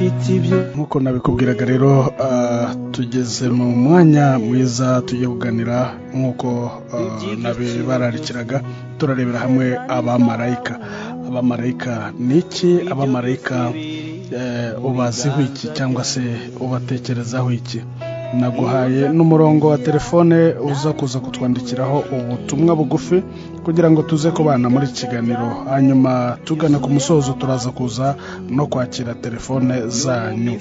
Afite ibyo. Nk'uko nabikubwiraga rero, tugeze mu mwanya mwiza tugiye kuganira nk'uko nabibararikiraga. Turarebera hamwe abamarayika. Abamarayika ni iki? Abamarayika ubaziho iki cyangwa se ubatekerezaho iki? Naguhaye n'umurongo wa telefone uza kuza kutwandikiraho ubutumwa bugufi kugira ngo tuze kubana muri iki kiganiro, hanyuma tugana ku musozo turaza kuza no kwakira telefone zanyu.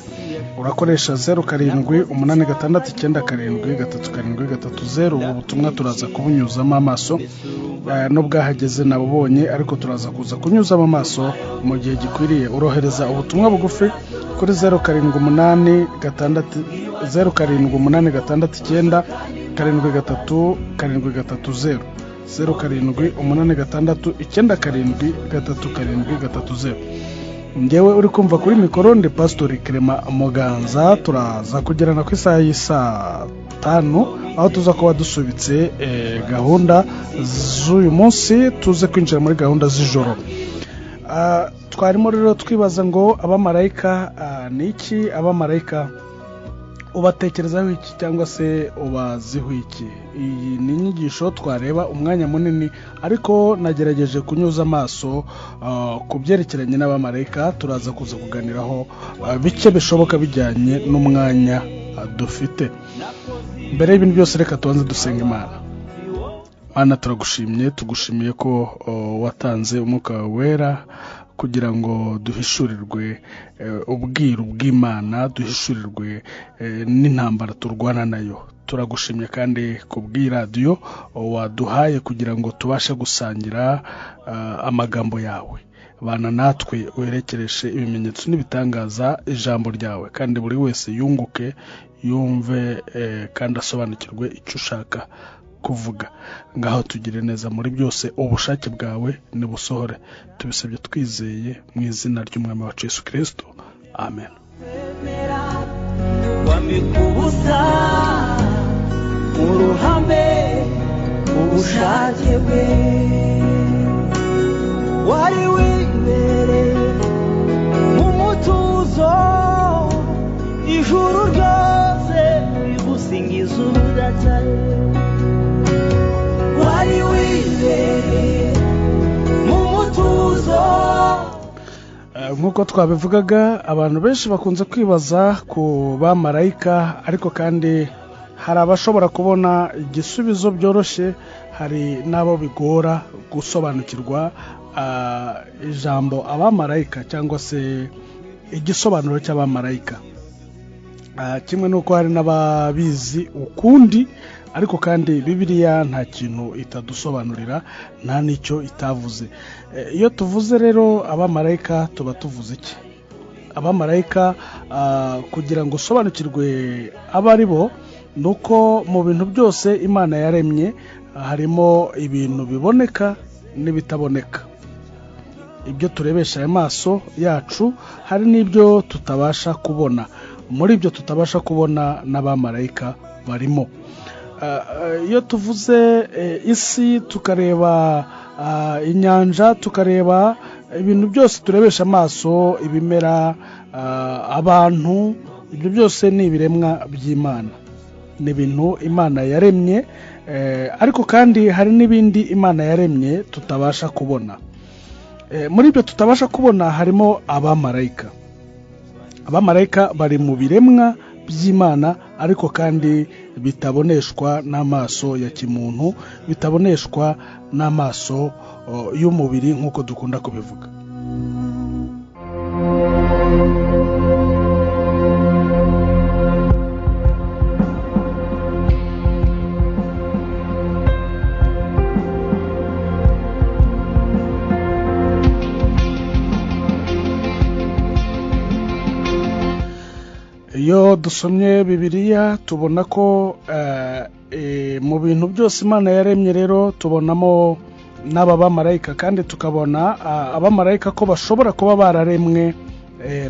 Urakoresha 0786973730. Ubu butumwa turaza kubunyuzamo amaso, n'ubwahageze nabubonye, ariko turaza kuza kunyuzamo amaso mu gihe gikwiriye. Urohereza ubutumwa bugufi kuri 0786 0786 73 730, 0786 97 37 30. Ngewe uri kumva kuri mikoro ndi Pasitori Clement Muganza. Turaza kugerana ku isaha y'isaa 5 aho tuza kuba dusubitse gahunda z'uyu munsi, tuze kwinjira muri gahunda z'ijoro. Twarimo rero twibaza ngo abamarayika ni iki? Abamarayika ubatekerezaho iki cyangwa se ubaziho iki? Iyi ni inyigisho twareba umwanya munini, ariko nagerageje kunyuza amaso ku byerekeranye n'abamarayika. Turaza kuza kuganiraho bike bishoboka bijyanye n'umwanya dufite. Mbere y'ibintu byose reka tubanze dusenga Imana. Mana, turagushimye, tugushimiye ko watanze umwuka wera kugira ngo duhishurirwe ubwiru bw'Imana, duhishurirwe n'intambara turwana nayo. Turagushimye kandi kubw'iradiyo waduhaye kugira ngo tubashe gusangira amagambo yawe. Bana natwe, werekereshe ibimenyetso n'ibitangaza ijambo ryawe, kandi buri wese yunguke, yumve kandi asobanukirwe icyo ushaka kuvuga. Ngaho tugire neza muri byose, ubushake bwawe nibusohore. Tubisabye twizeye mu izina ry'Umwami wacu Yesu Kristo, amen. Wambika ubusa mu ruhame ubushake bwe, wari wibereye mu mutuzo, ijuru ryose rigusingiza ubudacyaye. Wari wibereye mu mutuzo. Nk'uko twabivugaga, abantu benshi bakunze kwibaza ku bamarayika, ariko kandi hari abashobora kubona igisubizo byoroshye, hari n'abo bigora gusobanukirwa ijambo abamarayika cyangwa se igisobanuro cy'abamarayika. Kimwe n'uko hari n'ababizi ukundi, ariko kandi Bibiliya nta kintu itadusobanurira, nta n'icyo itavuze. Iyo tuvuze rero abamarayika tuba tuvuze iki? Abamarayika, kugira ngo usobanukirwe abo ari bo, ni uko mu bintu byose Imana yaremye harimo ibintu biboneka n'ibitaboneka. Ibyo turebesha aya maso yacu, hari n'ibyo tutabasha kubona. Muri ibyo tutabasha kubona n'abamarayika barimo. Iyo tuvuze isi, tukareba inyanja, tukareba ibintu byose turebesha amaso, ibimera, abantu, ibyo byose ni ibiremwa by'Imana, ni ibintu Imana yaremye. Ariko kandi hari n'ibindi Imana yaremye tutabasha kubona. Muri ibyo tutabasha kubona harimo abamarayika. Abamarayika bari mu biremwa by'Imana, ariko kandi bitaboneshwa n'amaso ya kimuntu, bitaboneshwa n'amaso y'umubiri nk'uko dukunda kubivuga. Iyo dusomye Bibiliya tubona ko mu bintu byose Imana yaremye rero tubonamo n'aba bamarayika, kandi tukabona abamarayika ko bashobora kuba bararemwe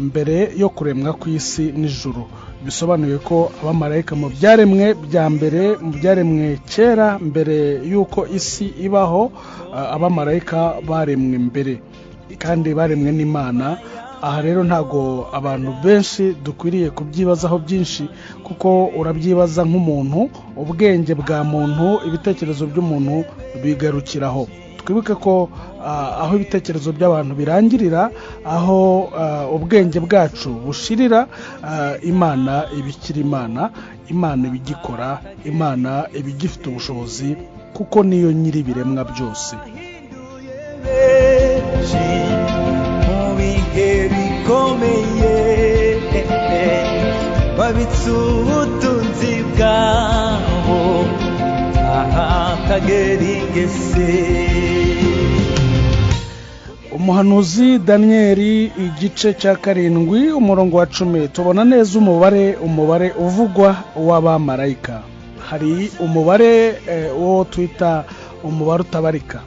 mbere yo kuremwa kw'isi n'ijuru. Bisobanuye ko abamarayika mu byaremwe bya mbere, mu byaremwe kera mbere y'uko isi ibaho, abamarayika baremwe mbere, kandi baremwe n'Imana. Aha rero ntago abantu benshi dukwiriye kubyibazaho byinshi, kuko urabyibaza nk'umuntu, ubwenge bwa muntu, ibitekerezo by'umuntu bigarukiraho. Twibuke ko aho ibitekerezo by'abantu birangirira, aho ubwenge bwacu bushirira, Imana ibikira Imana, Imana ibigikora, Imana ibigifite ubushobozi, kuko niyo nyiri ibiremwa byose. Mu bihe bikomeye babitse ubutunzi bwabo ahatagera ingese. Umuhanuzi Daniyeli igice cya 7 umurongo wa 10 tubona neza umubare uvugwa w'abamarayika. Hari umubare wo twita umubare utabarika,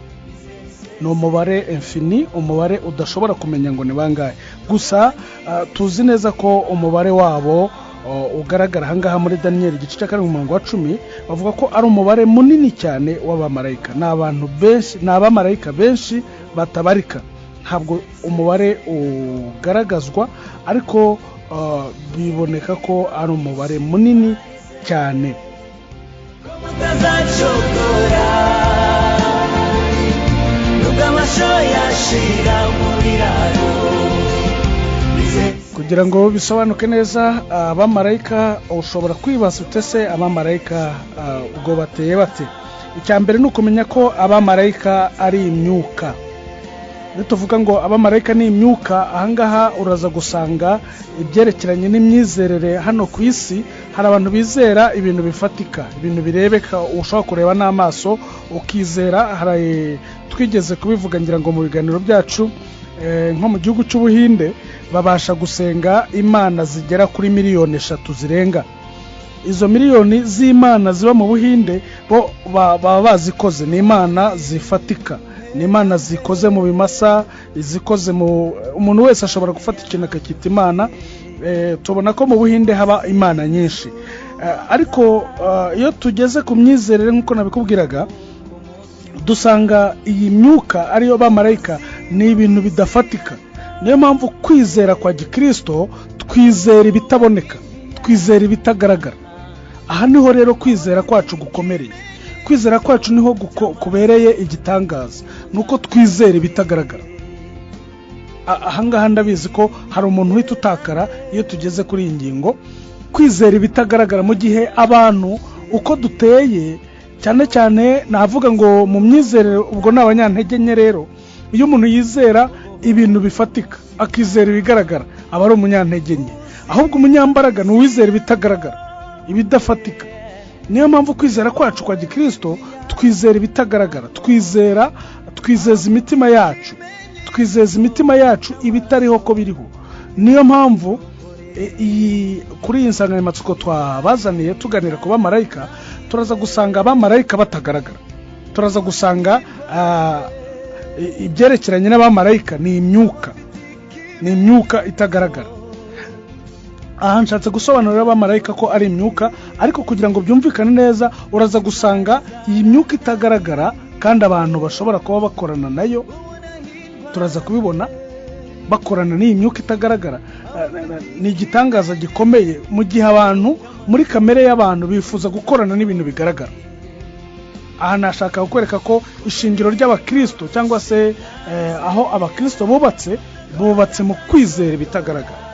ni umubare infini, umubare udashobora kumenya ngo ni bangahe. Gusa tuzi neza ko umubare wabo ugaragara ahangaha muri Daniyeli igice cya 7 umurongo wa 10, bavuga ko ari umubare munini cyane w'abamarayika. Ni abantu benshi, ni abamarayika benshi batabarika. Ntabwo umubare ugaragazwa, ariko biboneka ko ari umubare munini cyane. Kugira ngo bisobanuke neza, abamarayika ushobora kwibaza ute se abamarayika ubwo bateye bate? Icya mbere ni ukumenya ko abamarayika ari imyuka. Nituvuga ngo abamarayika ni imyuka, ahangaha uraza gusanga ibyerekeranye n'imyizerere hano ku isi. Hari abantu bizera ibintu bifatika, ibintu birebeka ushobora kureba n'amaso ukizera. Hari twigeze kubivuga ngira ngo mu biganiro byacu, nko mu gihugu cy'Ubuhinde babasha gusenga imana zigera kuri miliyoni 3 zirenga. Izo miliyoni z'imana ziba mu Buhinde bo baba bazikoze, ni imana zifatika, ni imana zikoze mu bimasa, izikoze mu umuntu wese ashobora gufata ikintu akacyita imana. Tubona ko mu Buhinde haba imana nyinshi, ariko iyo tugeze ku myizerere nk'uko nabikubwiraga, dusanga iyi myuka ariyo bamarayika ni ibintu bidafatika. Niyo mpamvu kwizera kwa Gikristo twizera ibitaboneka, twizera ibitagaragara. Aha niho rero kwizera kwacu gukomereye. Kwizera kwacu niho kubereye igitangaza, nuko twizera ibitagaragara. Ahangaha ndabizi ko hari umuntu uhita utakara iyo tugeze kuri iyi ngingo. Kwizera ibitagaragara mu gihe abantu uko duteye, cyane cyane navuga ngo mu myizerere, ubwo ni abanyantege nke. Rero iyo umuntu yizera ibintu bifatika akizera ibigaragara, aba ari umunyantege nke. Ahubwo umunyambaraga ni uwizera ibitagaragara, ibidafatika. Niyo mpamvu kwizera kwacu kwa Gikristo twizera ibitagaragara, twizera, twizeza imitima yacu, twizeza imitima yacu ibitariho ko biriho. Niyo mpamvu kuri iyi nsanganyamatsiko twabazaniye tuganira ku bamarayika, turaza gusanga abamarayika batagaragara. Turaza gusanga ibyerekeranye n'abamarayika ni imyuka, ni imyuka itagaragara. Aha nshatse gusobanurira abamarayika ko ari imyuka, ariko kugira ngo byumvikane neza uraza gusanga iyi myuka itagaragara kandi abantu bashobora kuba bakorana nayo. Turaza kubibona bakorana n'iyi myuka itagaragara. Ni igitangaza gikomeye mu gihe abantu muri kamere y'abantu bifuza gukorana n'ibintu bigaragara. Aha nashaka kukwereka ko ishingiro ry'abakristo cyangwa se aho abakristo bubatse, bubatse mu kwizera ibitagaragara.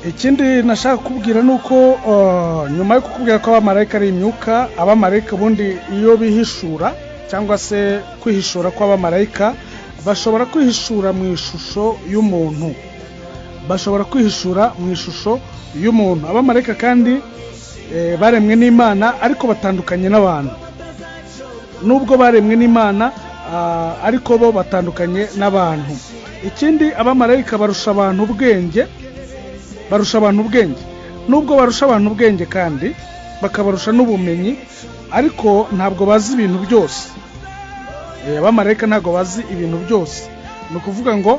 Ikindi nashaka kukubwira ni uko nyuma yo kukubwira ko abamarayika ari imyuka, abamarayika ubundi iyo bihishura cyangwa se kwihishura kw'abamarayika, bashobora kwihishura mu ishusho y'umuntu. Bashobora kwihishura mu ishusho y'umuntu. Abamarayika kandi baremwe n'Imana, ariko batandukanye n'abantu. Nubwo baremwe n'Imana, ariko bo batandukanye n'abantu. Ikindi abamarayika barusha abantu ubwenge, barusha abantu ubwenge. Nubwo barusha abantu ubwenge kandi bakabarusha n'ubumenyi, ariko ntabwo bazi ibintu byose. Abamarayika ntabwo bazi ibintu byose. Ni ukuvuga ngo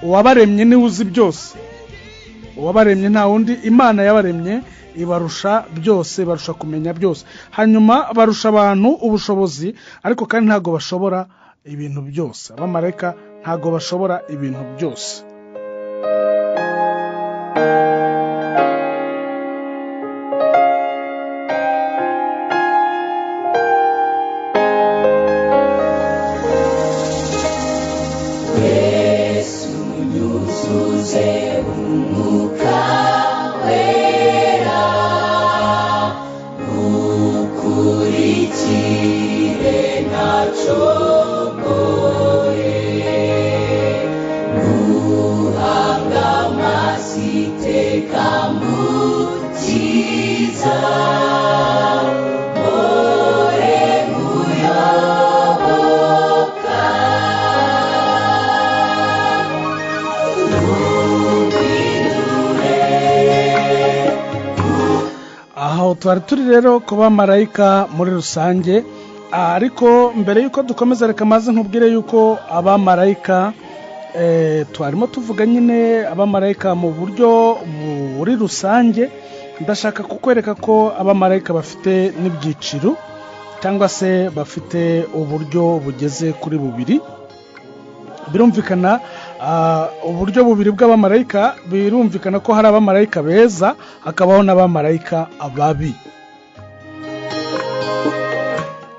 uwabaremye niwe uzi byose. Uwabaremye nta wundi, Imana yabaremye ibarusha byose, barusha kumenya byose. Hanyuma barusha abantu ubushobozi, ariko kandi ntago bashobora ibintu byose. Abamarayika ntago bashobora ibintu byose. Yesu nyuzuze umwuka wera, ukurikire ntacogoye, guhanga amaso iteka mukiza, mpore nkuyoboka. Aho twari turi rero ku bamarayika muri rusange, ariko mbere y'uko dukomeza reka maze nkubwire y'uko abamarayika twarimo tuvuga nyine abamarayika mu buryo muri rusange. Ndashaka kukwereka ko abamarayika bafite n'ibyiciro cyangwa se bafite uburyo bugeze kuri bubiri. Birumvikana uburyo bubiri bw'abamarayika, birumvikana ko hari abamarayika beza hakabaho n'abamarayika babi.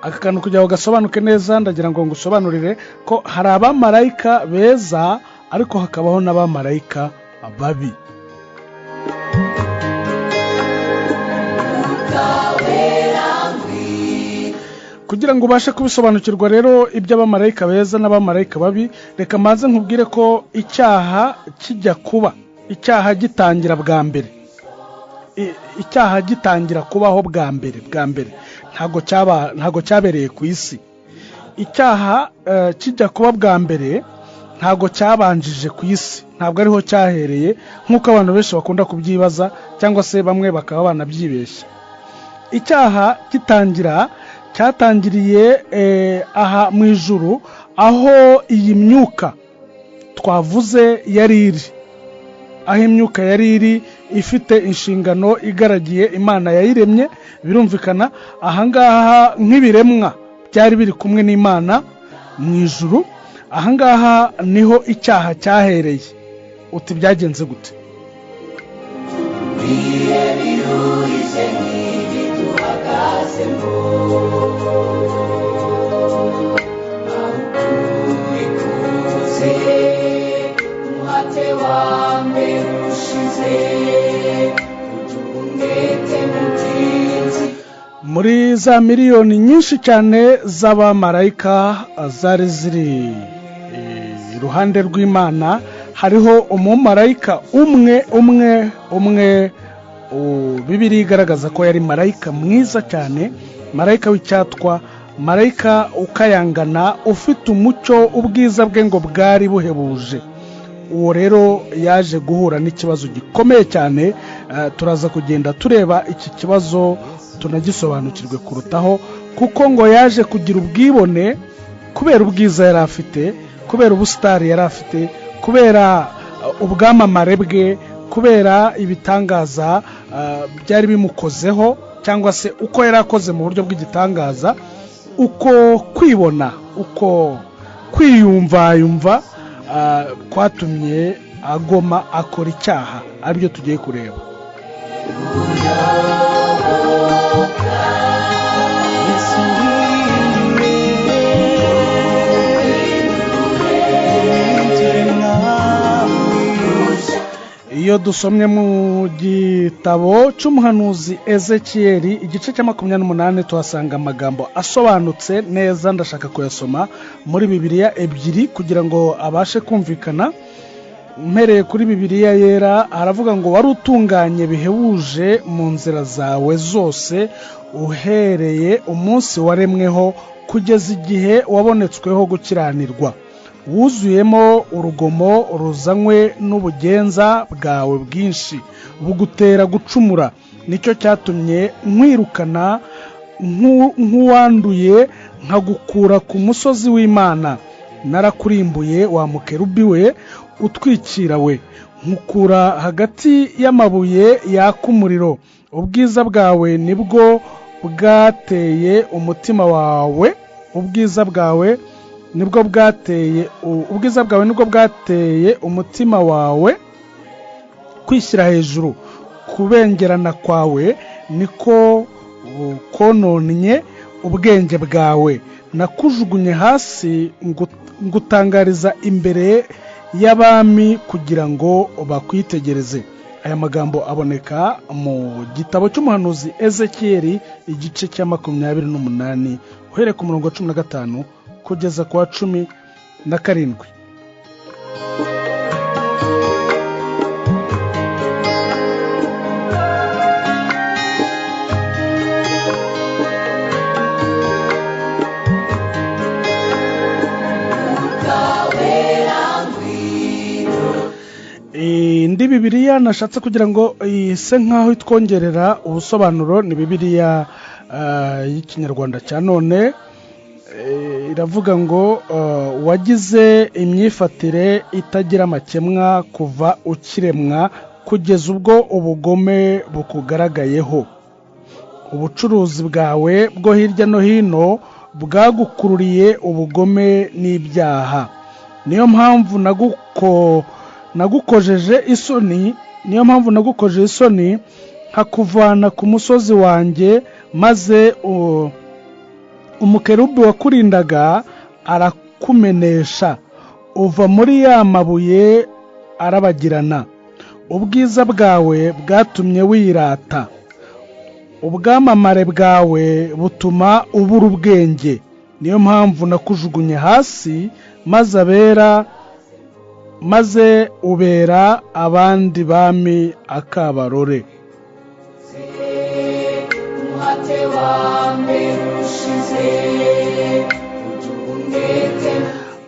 Aka kantu kugira ngo gasobanuke neza, ndagira ngo ngusobanurire ko hari abamarayika beza ariko hakabaho n'abamarayika babi. Kugira ngo ubashe kubisobanukirwa rero iby'abamarayika beza n'abamarayika babi, reka maze nkubwire ko icyaha kijya kuba, icyaha gitangira bwa mbere, icyaha gitangira kubaho bwa mbere ntago cyabereye ku isi. Icyaha kijya kuba bwa mbere ntago cyabanjije ku isi, ntabwo ariho cyahereye nk'uko abantu benshi bakunda kubyibaza cyangwa se bamwe bakaba banabyibeshya. Icyaha gitangira cyatangiriye aha mu ijuru, aho iyi myuka twavuze yari iri, aho imyuka yari iri ifite inshingano igaragiye Imana yayiremye. Birumvikana ahangaha nk'ibiremwa byari biri kumwe n'Imana mu ijuru, ahangaha niho icyaha cyahereye. Uti byagenze gute? Bihe biruhije nk'ibi duhagazemo, aho ukuri kuze, umuhate wa mbere ushize, uduha umwete mutinzi. Muri za miliyoni nyinshi cyane z'abamarayika zari ziri iruhande rw'Imana, hariho umumarayika umwe Bibiliya igaragaza ko yari marayika mwiza cyane, marayika w'icyatwa, marayika ukayangana, ufite umucyo, ubwiza bwe ngo bwari buhebuje. Uwo rero yaje guhura n'ikibazo gikomeye cyane. Turaza kugenda tureba iki kibazo tunagisobanukirwe kurutaho, kuko ngo yaje kugira ubwibone kubera ubwiza yari afite, kubera ubusitari yari afite, kubera ubwamamare bwe, kubera ibitangaza byari bimukozeho, cyangwa se uko yari akoze mu buryo bw'igitangaza, uko kwibona, uko kwiyumvayumva kwatumye agoma akora icyaha, aribyo tugiye kureba. Iyo dusomye mu gitabo cy'umuhanuzi Ezekiyeli igice cya 28 tuhasanga amagambo asobanutse neza. Ndashaka kuyasoma muri Bibiliya ebyiri kugira ngo abashe kumvikana. Mpereye kuri Bibiliya yera, haravuga ngo wari utunganye bihebuje mu nzira zawe zose, uhereye umunsi waremweho kugeza igihe wabonetsweho gukiranirwa, wuzuyemo urugomo ruzanywe n'ubugenza bwawe bwinshi bugutera gucumura. Nicyo cyatumye nkwirukana nk'uwanduye, nkagukura ku musozi w'Imana. Narakurimbuye wa mukerubi we utwikira we, Nkukura hagati y'amabuye yaka umuriro. Ubwiza bwawe nibwo bwateye umutima wawe, ubwiza bwawe nibwo bwateye ubwiza bwawe nibwo bwateye umutima wawe kwishyira hejuru. Kubengerana kwawe niko kononnye ubwenge bwawe. Nakujugunye hasi ngutangariza imbere y'abami kugira ngo bakwitegereze. Aya magambo aboneka mu gitabo cy'umuhanuzi Ezekiyeli igice cya 28 uhereye ku murongo wa 15 kugeza ku wa 17. Indi Bibiliya nashatse kugira ngo ise nkaho itwongerera ubusobanuro ni Bibiliya y'Ikinyarwanda cya none. Iravuga ngo wagize imyifatire itagira amakemwa kuva ukiremwa kugeza ubwo ubugome bukugaragayeho. Ubucuruzi bwawe bwo hirya no hino bwagukururiye ubugome n'ibyaha. Niyo mpamvu nagukojeje isoni, niyo mpamvu nagukojeje isoni nkakuvana ku musozi wanjye, maze umukerubi wakurindaga arakumenesha, uva muri ya mabuye arabagirana. Ubwiza bwawe bwatumye wirata, ubwamamare bwawe butuma ubura ubwenge. Niyo mpamvu nakujugunye hasi, maze ubera abandi bami akabarore.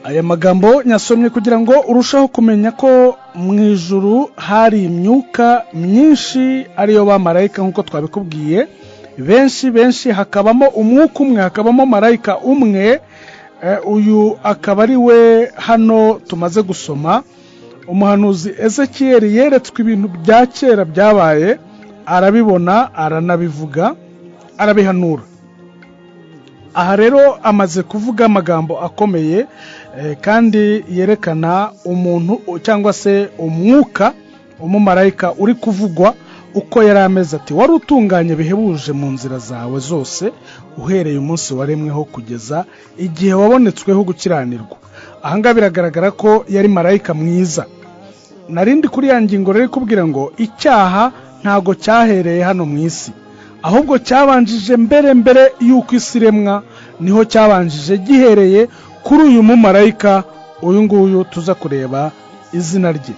Aya magambo nyasomye kugira ngo urusheho kumenya ko mu ijuru hari imyuka myinshi ariyo bamarayika nk'uko twabikubwiye, benshi benshi, hakabamo umwuka umwe, hakabamo marayika umwe. Uyu akaba ari we hano tumaze gusoma. Umuhanuzi Ezekiyeli yeretswe ibintu bya kera byabaye, arabibona, aranabivuga, arabihanura. Aha rero amaze kuvuga amagambo akomeye kandi yerekana umuntu cyangwa se umwuka, umumarayika uri kuvugwa uko yari ameze. Ati wari utunganye bihebuje mu nzira zawe zose uhereye umunsi waremweho kugeza igihe wabonetsweho gukiranirwa. Aha ngaha biragaragara ko yari marayika mwiza. Narindi kuri ya ngingo rero ikubwira ngo icyaha ntago cyahereye hano mu isi, ahubwo cyabanjije mbere mbere y'uko isi iremwa, niho cyabanjije gihereye kuri uyu mumarayika uyu nguyu tuza kureba izina rye.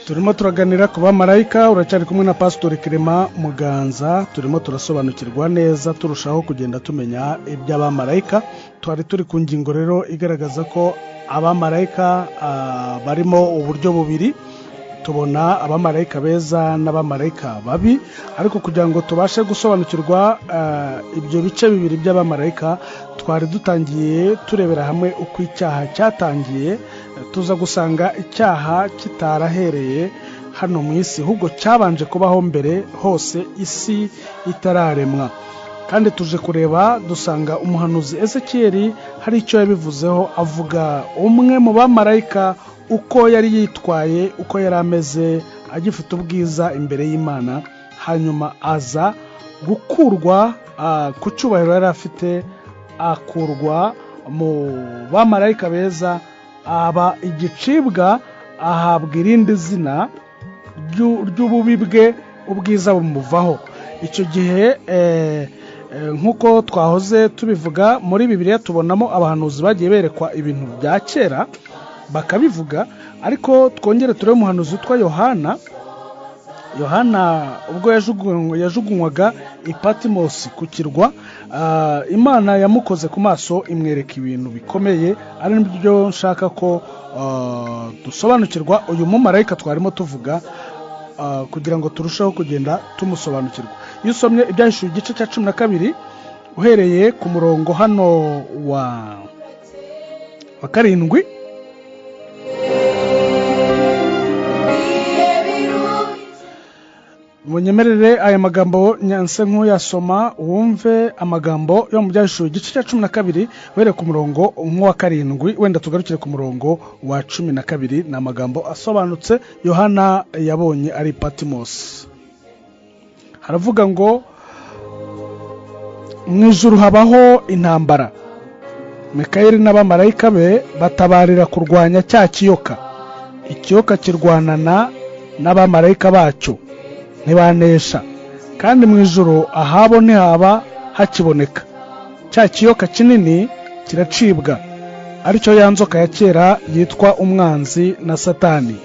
Turimo turaganira ku bamarayika, uracyari kumwe na Pastor Clement Muganza. Turimo turasobanukirwa neza turushaho kugenda tumenya iby'abamarayika. Twari turi ku ngingo rero igaragaza ko abamarayika barimo uburyo bubiri, tubona abamarayika beza n'abamarayika babi. Ariko kugira ngo tubashe gusobanukirwa ibyo bice bibiri by'abamarayika, twari dutangiye turebera hamwe uko icyaha cyatangiye, tuza gusanga icyaha kitarahereye hano mu isi, ahubwo cyabanje kubaho mbere hose isi itararemwa. Kandi tuje kureba dusanga umuhanuzi Ezekiyeli hari icyo yabivuzeho, avuga umwe mu bamarayika uko yari yitwaye, uko yari ameze agifite ubwiza imbere y'Imana, hanyuma aza gukurwa ku cyubahiro yari afite, akurwa mu bamarayika beza, aba igicibwa, ahabwa irindi zina ry'ububi bwe, ubwiza bumuvaho. Icyo gihe nk'uko twahoze tubivuga muri Bibiliya, tubonamo abahanuzi bagiye berekwa ibintu bya kera bakabivuga. Ariko twongere turebe umuhanuzi witwa Yohana. Yohana ubwo yajugunywaga i Patimosi ku kirwa, Imana yamukoze ku maso imwereka ibintu bikomeye, ari byo nshaka ko dusobanukirwa uyu mumarayika twarimo tuvuga, kugira ngo turusheho kugenda tumusobanukirwa. Iyo usomye Ibyahishuwe igice cya 12 uhereye ku murongo hano wa 7, munyemerere aya magambo nyanse nk'uyasoma wumve amagambo yo mu Byahishuwe igice cya 12 uhereye ku murongo nk'uwa 7, wenda tugarukire ku murongo wa 12. Ni amagambo asobanutse Yohana yabonye ari Patimosi. Haravuga ngo mu ijuru habaho intambara, Mikayeli n'abamarayika be batabarira kurwanya cya kiyoka. Ikiyoka kirwanana n'abamarayika bacyo ntibanesha, kandi mu ijuru ahabo ntihaba hakiboneka. Cya kiyoka kinini kiracibwa, aricyo ya nzoka ya kera yitwa umwanzi na Satani,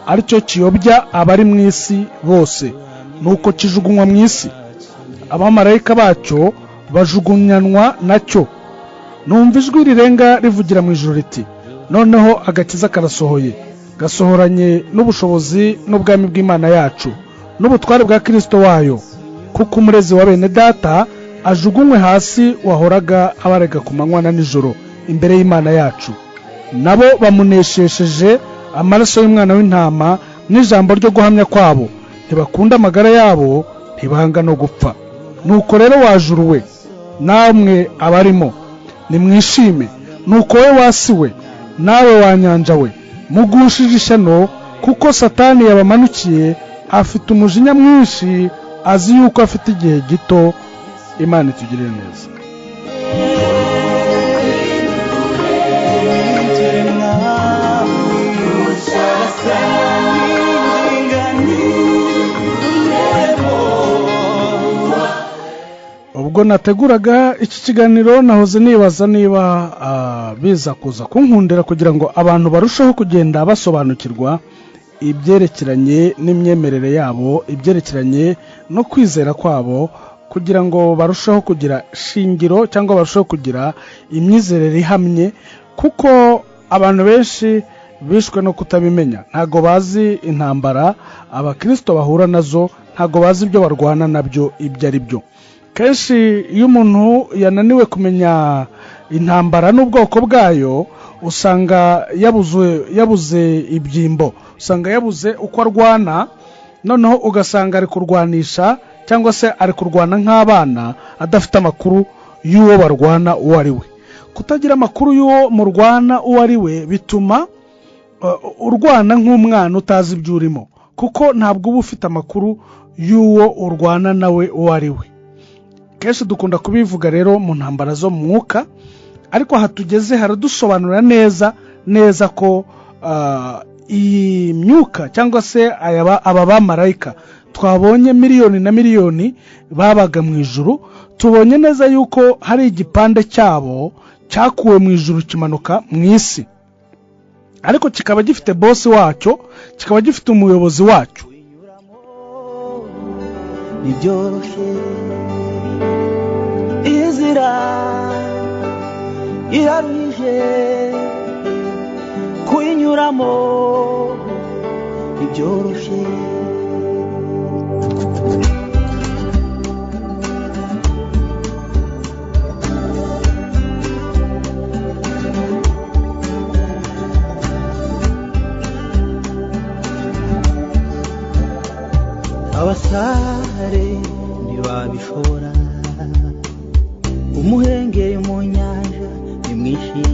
aricyo kiyobya abari mu isi bose. Nuko kijugunywa mu isi, abamarayika bacyo bajugunyanwa nacyo. Numva ijwi rirenga rivugira mu ijuru riti, noneho agakiza karasohoye, gasohoranye n'ubushobozi n'ubwami bw'Imana yacu n'ubutware bwa Kristo wayo, kuko umurezi wa bene data ajugunywe hasi, wahoraga abarega ku manywa na nijoro imbere y'Imana yacu. Nabo bamuneshesheje amaraso y'umwana w'intama n'ijambo ryo guhamya kwabo, ntibakunda amagara yabo, ntibanga no gupfa. Nuko rero wajuru we, namwe abarimo nimwishime. Nuko we wasi we, nawe wa nyanja we, mugushije ishyano, kuko Satani yabamanukiye afite umujinya mwinshi, azi yuko afite igihe gito. Imana itugirire neza. Ubwo nateguraga iki kiganiro nahoze nibaza niba biza kuza kunkundira kugira ngo abantu barusheho kugenda basobanukirwa ibyerekeranye n'imyemerere yabo, ibyerekeranye no kwizera kwabo, kugira ngo barusheho kugira shingiro cyangwa barusheho kugira imyizerere ihamye, kuko abantu benshi bishwe no kutabimenya. Ntago bazi intambara abakristo bahura nazo, ntago bazi ibyo barwana nabyo ibyo ari byo. Kenshi iyo umuntu yananiwe kumenya intambara n'ubwoko bwayo, usanga yabuze ibyimbo, usanga yabuze uko arwana, noneho ugasanga ari kurwanisha cyangwa se ari kurwana nk'abana adafite amakuru y'uwo barwana uwo ari we. Kutagira amakuru y'uwo murwana uwo ari we bituma urwana nk'umwana utazi ibyo urimo, kuko ntabwo uba ufite amakuru y'uwo urwana nawe uwo ari we. Kenshi dukunda kubivuga rero mu ntambara zo mu mwuka, ariko aha tugeze haradusobanura neza neza ko iyi myuka cyangwa se aba bamarayika twabonye miliyoni na miliyoni babaga mu ijuru, tubonye neza yuko hari igipande cyabo cyakuwe mu ijuru kimanuka mu isi, ariko kikaba gifite boss wacyo, kikaba gifite umuyobozi wacyo. Ntibyoroshye inzira iraruhije kuyinyuramo, ntibyoroshye. Abasare ntibabishobora, umuhengeri mu nyanja ni mwinshi,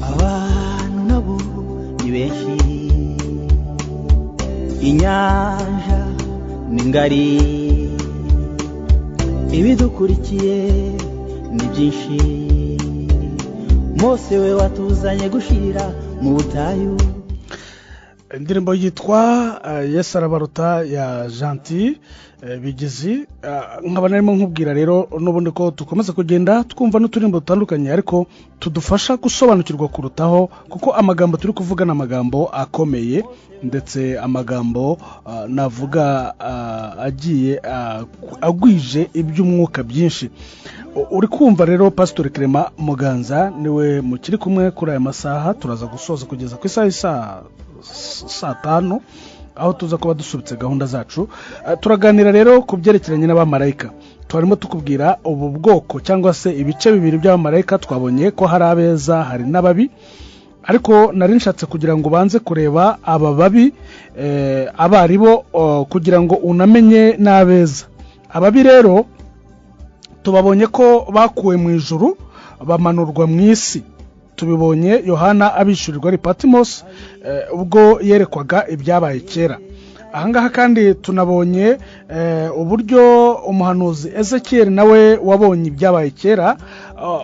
abantu nabo ni benshi, inyanja ni ngari, ibidukurikiye ni byinshi. Mose we watuzanye gushira Mu butayu. Indirimbo yitwa Yesu arabaruta ya Gentil Bigizi. Nkaba narimo nkubwira rero n'ubundi ko dukomeza kugenda twumva n'uturirimbo dutandukanye, ariko tudufasha gusobanukirwa kurutaho, kuko amagambo turi kuvuga ni amagambo akomeye, ndetse amagambo navuga agiye agwije iby'umwuka byinshi. Uri kumva rero Pasitori Clement Muganza niwe mukiri kumwe kuri aya masaha. Turaza gusoza kugeza ku isaha saa 5, aho tuza kuba dusubitse gahunda zacu. Turaganira rero ku byerekeranye n'abamarayika. Turimo tukubwira ubu bwoko cyangwa se ibice bibiri by'abamarayika. Twabonye ko hari abeza, hari n'ababi, ariko nari nshatse kugira ngo ubanze kureba aba babi abo ari bo, kugira ngo unamenye n'abeza. Ababi rero tubabonye ko bakuwe mu ijuru bamanurwa mu isi. Tubibonye Yohana abishyurirwa ari Patimosi, ubwo yerekwaga ibyabaye kera. Ahangaha kandi tunabonye uburyo umuhanuzi Ezekiel nawe wabonye ibyabaye kera,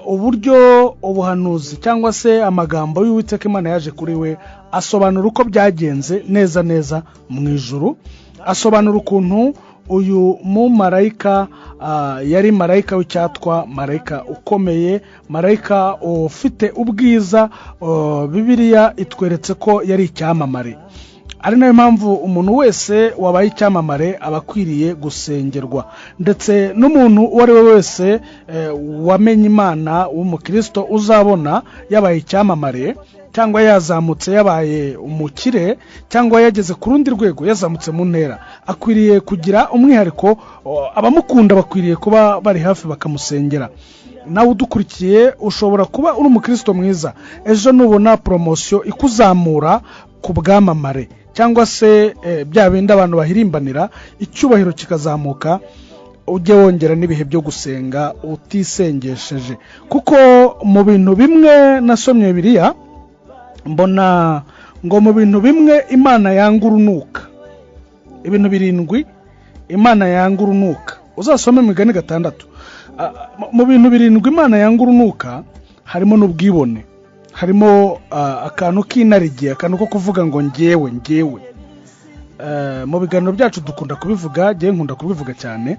uburyo ubuhanuzi cyangwa se amagambo y'Uwiteka Imana yaje kuri we asobanura uko byagenze neza neza mu ijuru, asobanura ukuntu uyu mumarayika yari marayika w'icyatwa, marayika ukomeye, marayika ufite ubwiza. Bibiliya itweretse ko yari icyamamare, ari nayo mpamvu umuntu wese wabaye icyamamare aba akwiriye gusengerwa, ndetse n'umuntu uwo ari we wese wamenye Imana w'umukristo uzabona yabaye icyamamare cyangwa yazamutse yabaye umukire cyangwa yageze ku rundi rwego, yazamutse mu ntera, akwiriye kugira umwihariko. Abamukunda bakwiriye kuba bari hafi bakamusengera. Nawe udukurikiye ushobora kuba uri umukristo mwiza, ejo nubona poromosiyo ikuzamura ku bwamamare cyangwa se bya bindi abantu bahirimbanira, icyubahiro kikazamuka, ujye wongera n'ibihe byo gusenga utisengesheje. Kuko mu bintu bimwe nasomye Bibiliya mbona ngo mu bintu bimwe Imana yanga urunuka, ibintu birindwi Imana yanga urunuka, uzasome Imigani 6. Mu bintu birindwi Imana yanga urunuka harimo n'ubwibone, harimo akantu k'inarijye, akantu ko kuvuga ngo ngewe ngewe. Mu biganiro byacu dukunda kubivuga, ngewe nkunda kubivuga cyane.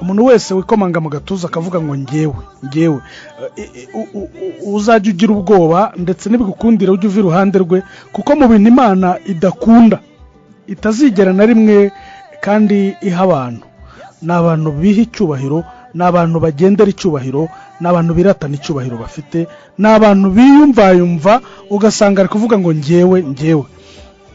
Umuntu wese wikomanga mu gatuza akavuga ngo ngewe ngewe, uzajya ugira ubwoba, ndetse n'ibigukundira ujye uva iruhande rwe, kuko mu bintu Imana idakunda itazigera na rimwe kandi iha abantu, ni abantu biha icyubahiro, ni abantu bagendera icyubahiro, ni abantu biratana icyubahiro bafite, ni abantu biyumvayumva, ugasanga ari kuvuga ngo ngewe ngewe.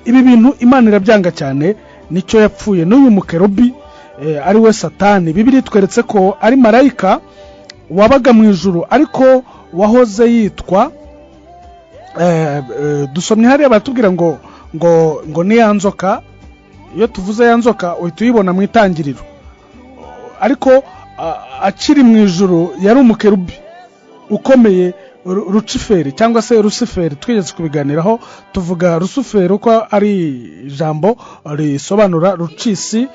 Ibi bintu Imana irabyanga cyane, nicyo yapfuye n'uyu mukerubi ari we Satani. Bibiliya itweretse ko ari marayika wabaga mu ijuru, ariko wahoze yitwa dusomye hariya baratubwira ngo ngo ngo ni ya nzoka. Iyo tuvuze ya nzoka uhita uyibona mu itangiriro, ariko akiri mu ijuru yari umukerubi ukomeye, Luciferi cyangwa se Rusiferi. Twigeze kubiganiraho tuvuga Rusuferi uko ari ijambo risobanura rucisi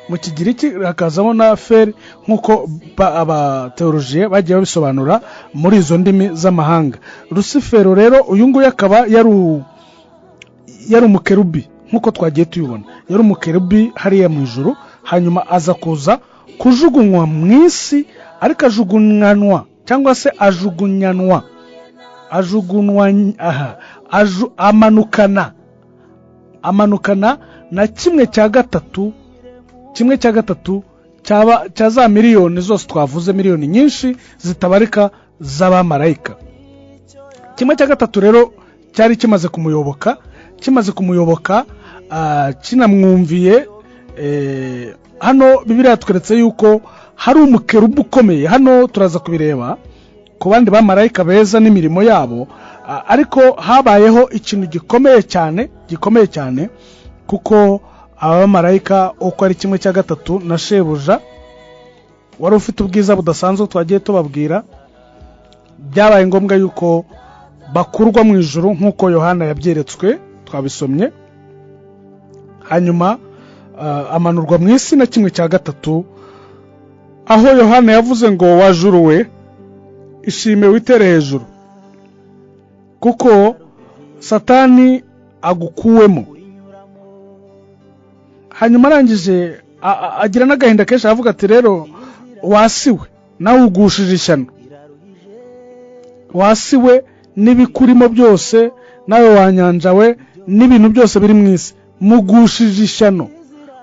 mu Kigiriki, hakazamo na feri nk'uko abateolojiye bagiye babisobanura muri izo ndimi z'amahanga. Rusifero rero uyu nguyu akaba yari umukerubi nk'uko twagiye tubibona, yari umukerubi hariya mu ijuru, hanyuma aza kuza kujugunywa mu isi, ariko ajugunywanwa cyangwa se ajugunyanwa, ajugunywa aha, amanukana na 1/3, 1/3 cyaba cya za miliyoni zose twavuze, miliyoni nyinshi zitabarika z'abamarayika. 1/3 rero cyari kimaze kumuyoboka, kimaze kumuyoboka, kinamwumviye. Hano Bibiliya yatweretse yuko hari umukerubi ukomeye. Hano turaza kubireba ku bandi bamarayika beza n'imirimo yabo, ariko habayeho ikintu gikomeye cyane, gikomeye cyane, kuko aba bamarayika uko ari 1/3 na shebuja wari ufite ubwiza budasanzwe twagiye tubabwira, byabaye ngombwa yuko bakurwa mu ijuru nk'uko Yohana yabyeretswe, twabisomye. Hanyuma amanurwa mu isi na 1/3, aho Yohana yavuze ngo wajuruwe ishime witere hejuru. kuko Satani agukuwemo. Hanyuma arangije agira n'agahinda kenshi, aravuga ati rero wasiwe nawe ugushije ishyano, wasiwe n'ibikurimo byose, nawe wanyanjawe n'ibintu byose biri mu isi, mugushije ishyano.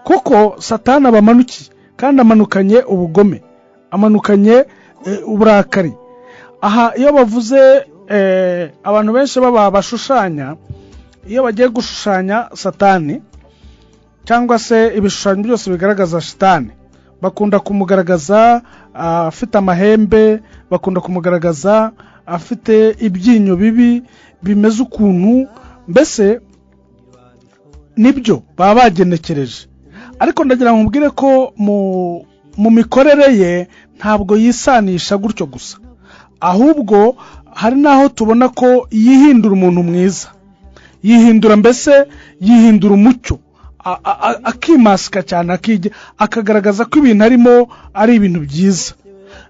Kuko Satani abamanukiye kandi amanukanye ubugome, amanukanye uburakari. Aha iyo bavuze abantu benshi baba bashushanya, iyo bagiye gushushanya Satani cyangwa se ibishushanyo byose bigaragaza Shitani, bakunda kumugaragaza afite amahembe, bakunda kumugaragaza afite ibyinyo bibi bimeze ukuntu, mbese nibyo baba bagenekereje. Ariko ndagira ngo nkubwire ko mu mikorere ye ntabwo yisanisha gutyo gusa, ahubwo hari naho tubona ko yihindura umuntu mwiza, yihindura mbese yihindura umucyo, akimasika cyane, akagaragaza ko ibintu arimo ari ibintu byiza.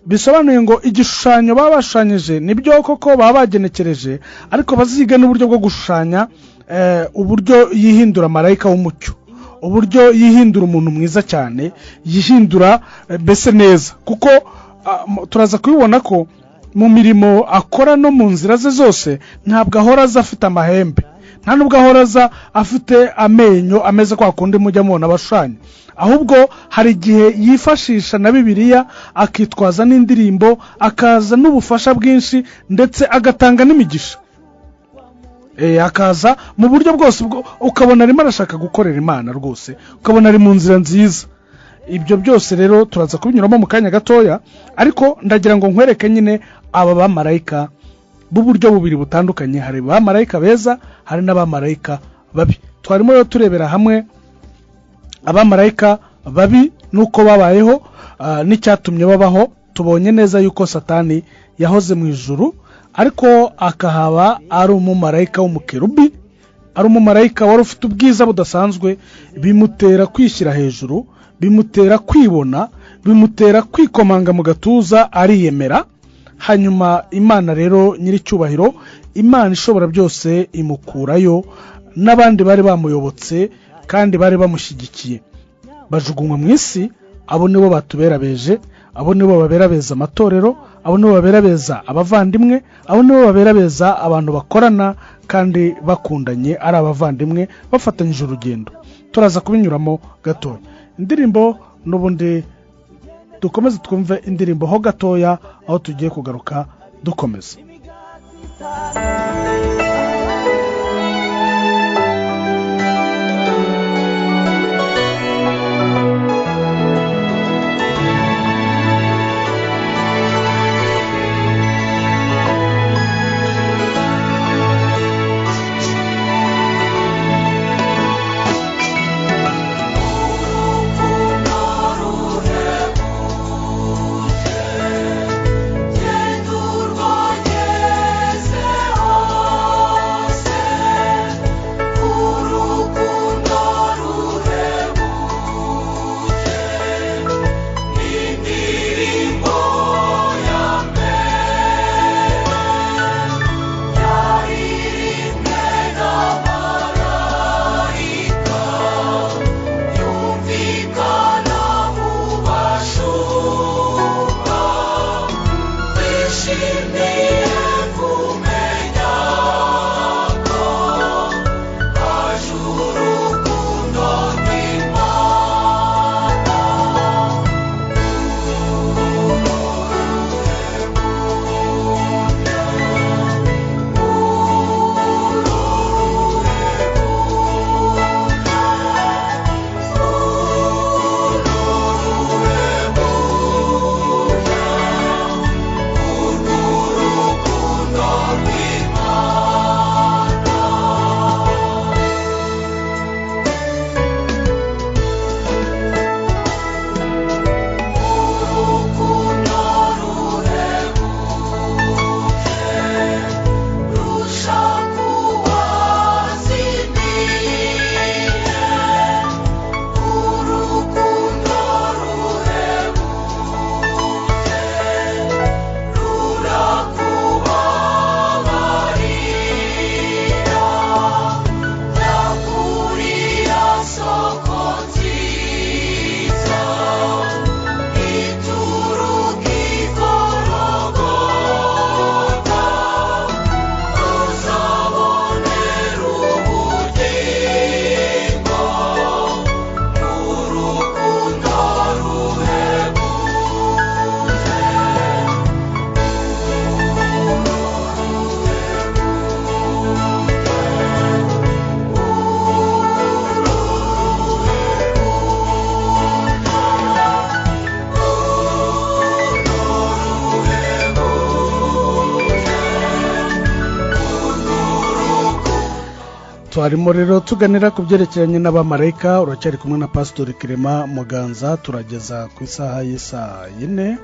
Bisobanuye ngo igishushanyo baba bashushanyije nibyo koko baba bagenekereje, ariko baziga n'uburyo bwo gushushanya uburyo yihindura marayika w'umucyo, uburyo yihindura umuntu mwiza cyane, yihindura mbese neza. Kuko turaza kubibona ko mu mirimo akora no mu nzira ze zose ntabwo ahora aza afite amahembe, nta nubwo ahora aza afite amenyo ameze kwa kundi mujya mubona abashushanya, ahubwo hari igihe yifashisha na Bibiliya, akitwaza n'indirimbo, akaza n'ubufasha bwinshi, ndetse agatanga n'imigisha. Akaza mu buryo bwose, ukabona arimo arashaka gukorera Imana rwose, ukabona ari mu nzira nziza. Ibyo byose rero turaza kubinyuramo mu kanya gatoya, ariko ndagira ngo nkwereke nyine aba bamarayika b'uburyo bubiri butandukanye. Hari abamarayika beza, hari n'abamarayika babi. Twarimo rero turebera hamwe abamarayika babi nuko babayeho n'icyatumye babaho. Tubonye neza yuko Satani yahoze mu ijuru, ariko akahaba ari umumarayika w'umukerubi, ari umumarayika wari ufite ubwiza budasanzwe, bimutera kwishyira hejuru, bimutera kwibona, bimutera kwikomanga mu gatuza, ariyemera. Hanyuma Imana rero nyiricyubahiro, Imana ishobora byose, imukurayo n'abandi bari bamuyobotse kandi bari bamushyigikiye, bajugunywa mu isi. Abo nibo batuberabeje, abo nibo baberabeza amatorero, abo nibo baberabeza abavandimwe, abo nibo baberabeza abantu bakorana kandi bakundanye, ari abavandimwe bafatanyije urugendo. Turaza kubinyuramo gatoya. Indirimbo n'ubundi dukomeze twumve indirimbo ho gatoya, aho tugiye kugaruka dukomeza. Yeah. Twarimo rero tuganira ku byerekeranye n'abamarayika. Uracyari kumwe na Pasitori Clement Muganza. Turageza ku isaha y'isaa 4,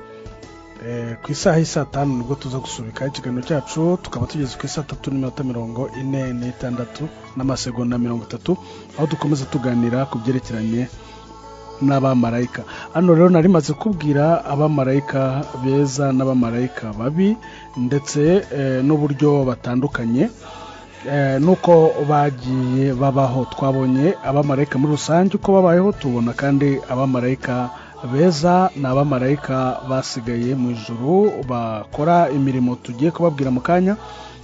ku isaha y'isaa 5 nibwo tuza gusubika ikiganiro cyacu, tukaba tugeze ku isaa 3:46 n'amasegonda 30, aho dukomeza tuganira ku byerekeranye n'abamarayika. Hano rero nari maze kubwira abamarayika beza n'abamarayika babi, ndetse n'uburyo batandukanye, nuko bagiye babaho. Twabonye abamarayika muri rusange uko babayeho, tubona kandi abamarayika beza ni abamarayika basigaye mu ijuru bakora imirimo tugiye kubabwira mu kanya.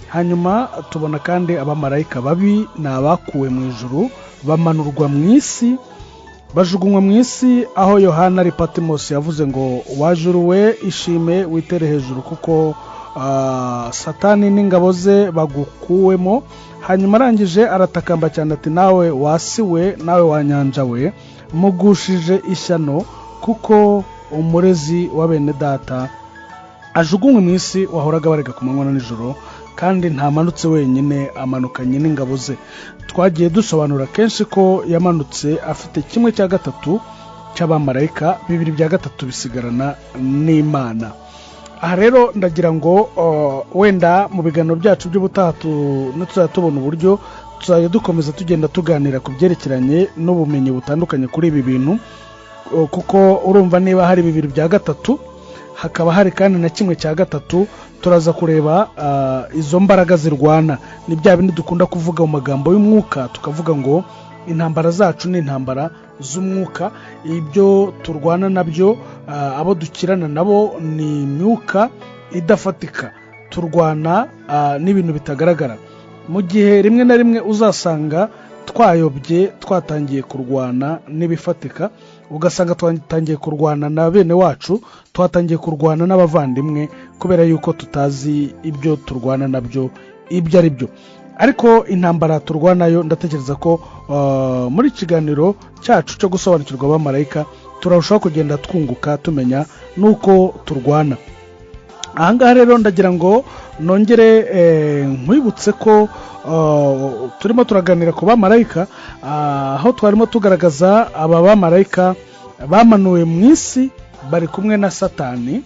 Hanyuma tubona kandi abamarayika babi ni abakuwe mu ijuru bamanurwa mu isi, bajugunywa mu isi, aho Yohana ari Patimosi yavuze ngo wajuruwe ishime witere hejuru kuko Satani n'ingabo ze bagukuwemo. Hanyuma arangije aratakamba cyane ati nawe wasiwe, nawe wanyanja we, mugushije ishyano kuko umurezi wa bene data ajugunywe mu isi wahoraga barega ku manywa na nijoro, kandi ntamanutse wenyine, amanukanye n'ingabo ze. Twagiye dusobanura kenshi ko yamanutse afite 1/3 cy'abamarayika, 2/3 bisigarana n'Imana. Aha rero ndagira ngo wenda mu biganiro byacu by'ubutaha tuzajya tubona uburyo tuzajya dukomeza tugenda tuganira ku byerekeranye n'ubumenyi butandukanye kuri ibi bintu, kuko urumva niba hari 2/3 hakaba hari kandi na 1/3, turaza kureba izo mbaraga zirwana. Ni bya bindi dukunda kuvuga mu magambo y'umwuka, tukavuga ngo intambara zacu ni intambara z'umwuka, ibyo turwana nabyo, abo dukirana nabo ni imyuka idafatika, turwana n'ibintu bitagaragara. Mu gihe rimwe na rimwe uzasanga twayobye, twatangiye kurwana n'ibifatika, ugasanga twatangiye kurwana na bene wacu, twatangiye kurwana n'abavandimwe kubera yuko tutazi ibyo turwana nabyo ibyo ari byo. Ariko intambara turwanayo, ndatekereza ko muri kiganiro cyacu cyo gusobanukirwa abamarayika turarushaho kugenda twunguka tumenya nuko turwana. Ahangaha rero ndagira ngo nongere nkwibutse ko turimo turaganira ku bamarayika, aho twarimo tugaragaza aba bamarayika bamanuwe mu isi bari kumwe na Satani.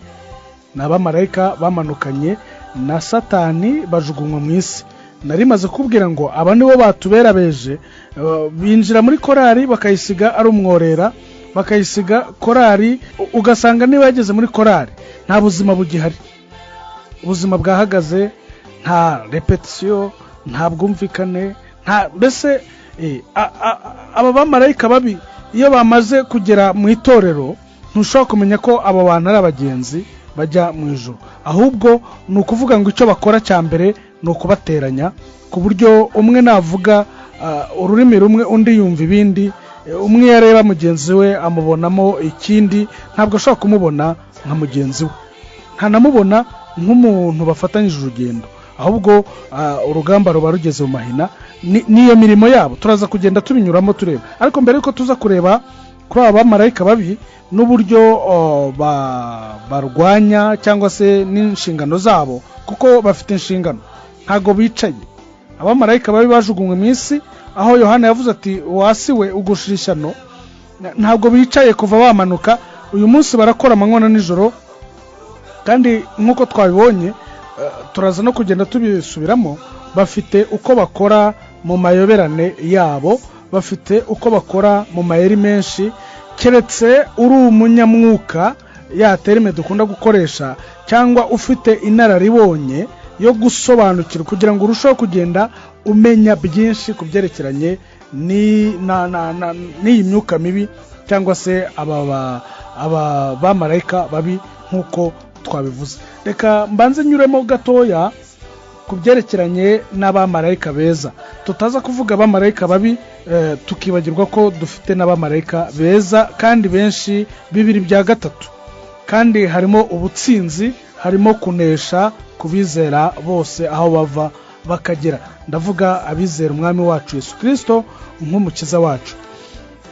Ni abamarayika bamanukanye na Satani bajugunywa mu isi. Nari maze kubwira ngo aba nibo batuberabeje, binjira muri korari bakayisiga ari umworera, bakayisiga korari, ugasanga niba yageze muri korari nta buzima bugihari, ubuzima bwahagaze, nta repetisiyo, nta bwumvikane, nta mbese. Aba bamarayika babi iyo bamaze kugera mu itorero ntushobora kumenya ko abo bantu ari abagenzi bajya mu ijuru, ahubwo ni ukuvuga ngo icyo bakora cya mbere ni ukubateranya, ku buryo umwe navuga ururimi rumwe undi yumva ibindi, umwe iyo areba mugenzi we amubonamo ikindi, ntabwo ashobora kumubona nka mugenzi we, ntanamubona nk'umuntu bafatanyije urugendo, ahubwo urugamba ruba rugeze mu mahina. Niyo mirimo yabo turaza kugenda tubinyuramo tureba. Ariko mbere yuko tuza kureba kuri aba bamarayika babi n'uburyo barwanya cyangwa se n'inshingano zabo, kuko bafite inshingano, ntago bicaye. Abamarayika babi bajugunywe mu isi, aho Yohana yavuze ati wasiwe ugushira ishyano, ntabwo bicaye kuva bamanuka. Uyu munsi barakora amanywa na nijoro, kandi nk'uko twabibonye turaza no kugenda tubisubiramo, bafite uko bakora mu mayoberane yabo, bafite uko bakora mu mayeri menshi. Keretse uri umunyamwuka, ya terime dukunda gukoresha, cyangwa ufite inararibonye yo gusobanukirwa kugira ngo urusheho kugenda umenya byinshi ku byerekeranye n'iyi myuka mibi cyangwa se aba bamarayika babi nk'uko twabivuze. Reka mbanze nyuremo gatoya ku byerekeranye n'abamarayika beza, tutaza kuvuga abamarayika babi tukibagirwa ko dufite n'abamarayika beza kandi benshi, 2/3, kandi harimo ubutsinzi, harimo kunesha kubizera bose aho bava bakagera. Ndavuga abizera umwami wacu Yesu Kristo nk'umukiza wacu.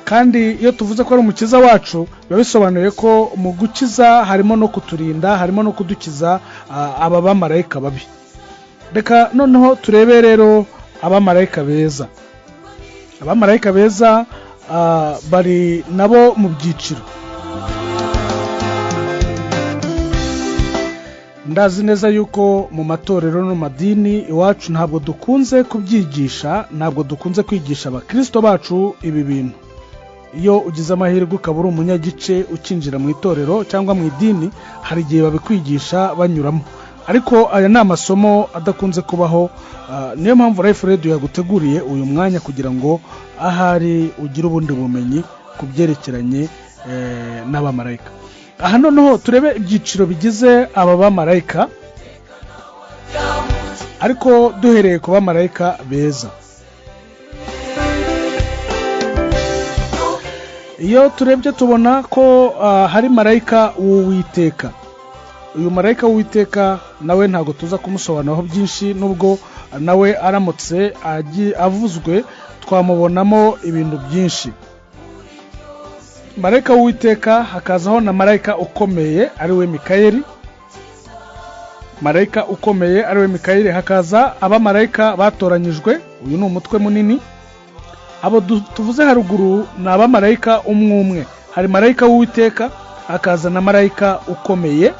Kandi iyo tuvuze ko ari umukiza wacu biba bisobanuye ko mu gukiza harimo no kuturinda, harimo no kudukiza aba bamarayika babi. Reka noneho turebe rero abamarayika beza. Abamarayika beza bari nabo mu byiciro. Ndazi neza yuko mu matorero no mu madini iwacu ntabwo dukunze kubyigisha, ntabwo dukunze kwigisha abakirisito bacu ibi bintu. Iyo ugize amahirwe ukaba uri umunyagice ukinjira mu itorero cyangwa mu idini, hari igihe babikwigisha banyuramo, ariko aya ni amasomo adakunze kubaho. Niyo mpamvu Life Radio yaguteguriye uyu mwanya kugira ngo ahari ugire ubundi bumenyi ku byerekeranye n'abamarayika. Aha noneho turebe ibyiciro bigize aba bamarayika, ariko duhereye ku bamarayika beza. Iyo turebye tubona ko hari marayika w'Uwiteka. Uyu marayika w'Uwiteka nawe ntabwo tuza kumusobanuraho byinshi, nubwo nawe aramutse avuzwe twamubonamo ibintu byinshi. Marayika w'Uwiteka, hakazaho na marayika ukomeye ari we Mikayeli. Marayika ukomeye ari we Mikayeli, hakaza abamarayika batoranyijwe. Uyu ni umutwe munini. Abo tuvuze haruguru ni abamarayika umwe umwe. Hari marayika w'Uwiteka, hakaza na marayika ukomeye,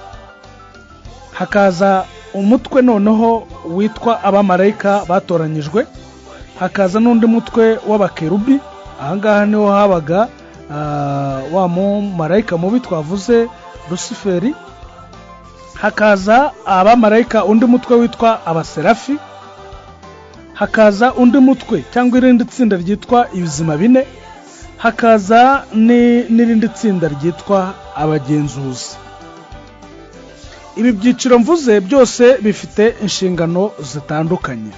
hakaza umutwe noneho witwa abamarayika batoranyijwe, hakaza n'undi mutwe w'abakerubi. Ahangaha niho habaga wa mumarayika mubi twavuze Rusiferi. Hakaza abamarayika undi mutwe witwa abaserafi, hakaza undi mutwe cyangwa irindi tsinda ryitwa ibizima bine, hakaza n'irindi tsinda ryitwa abagenzuzi. Ibi byiciro mvuze byose bifite inshingano zitandukanye.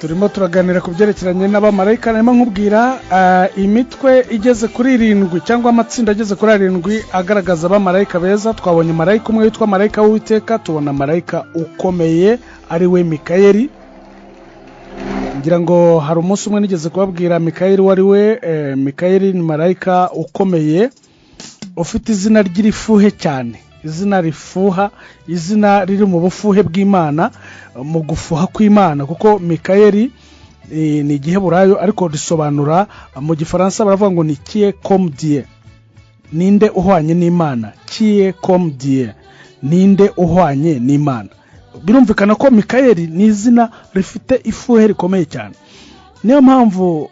Turimo turaganira ku byerekeranye n'abamarayika. Narimo nkubwira imitwe igeze kuri 7 cyangwa amatsinda ageze kuri 7 agaragaza abamarayika beza. Twabonye marayika umwe witwa marayika w'Uwiteka, tubona marayika ukomeye ari we Mikayeli. Ngira ngo hari umunsi umwe nigeze kubabwira Mikayeli wari we. Mikayeli ni marayika ukomeye ufite izina ry'irifuhe cyane, izina rifuha, izina riri mu bufuhe bw'Imana, mu gufuha kw'Imana, kuko Mikayeli ni igiheburayo ariko risobanura mu gifaransa baravuga ngo ni qui est comme Dieu, ninde uhwanye n'Imana. Qui est comme Dieu, ninde uhwanye n'Imana. Birumvikana ko Mikayeli ni izina rifite ifuhe rikomeye cyane. Niyo mpamvu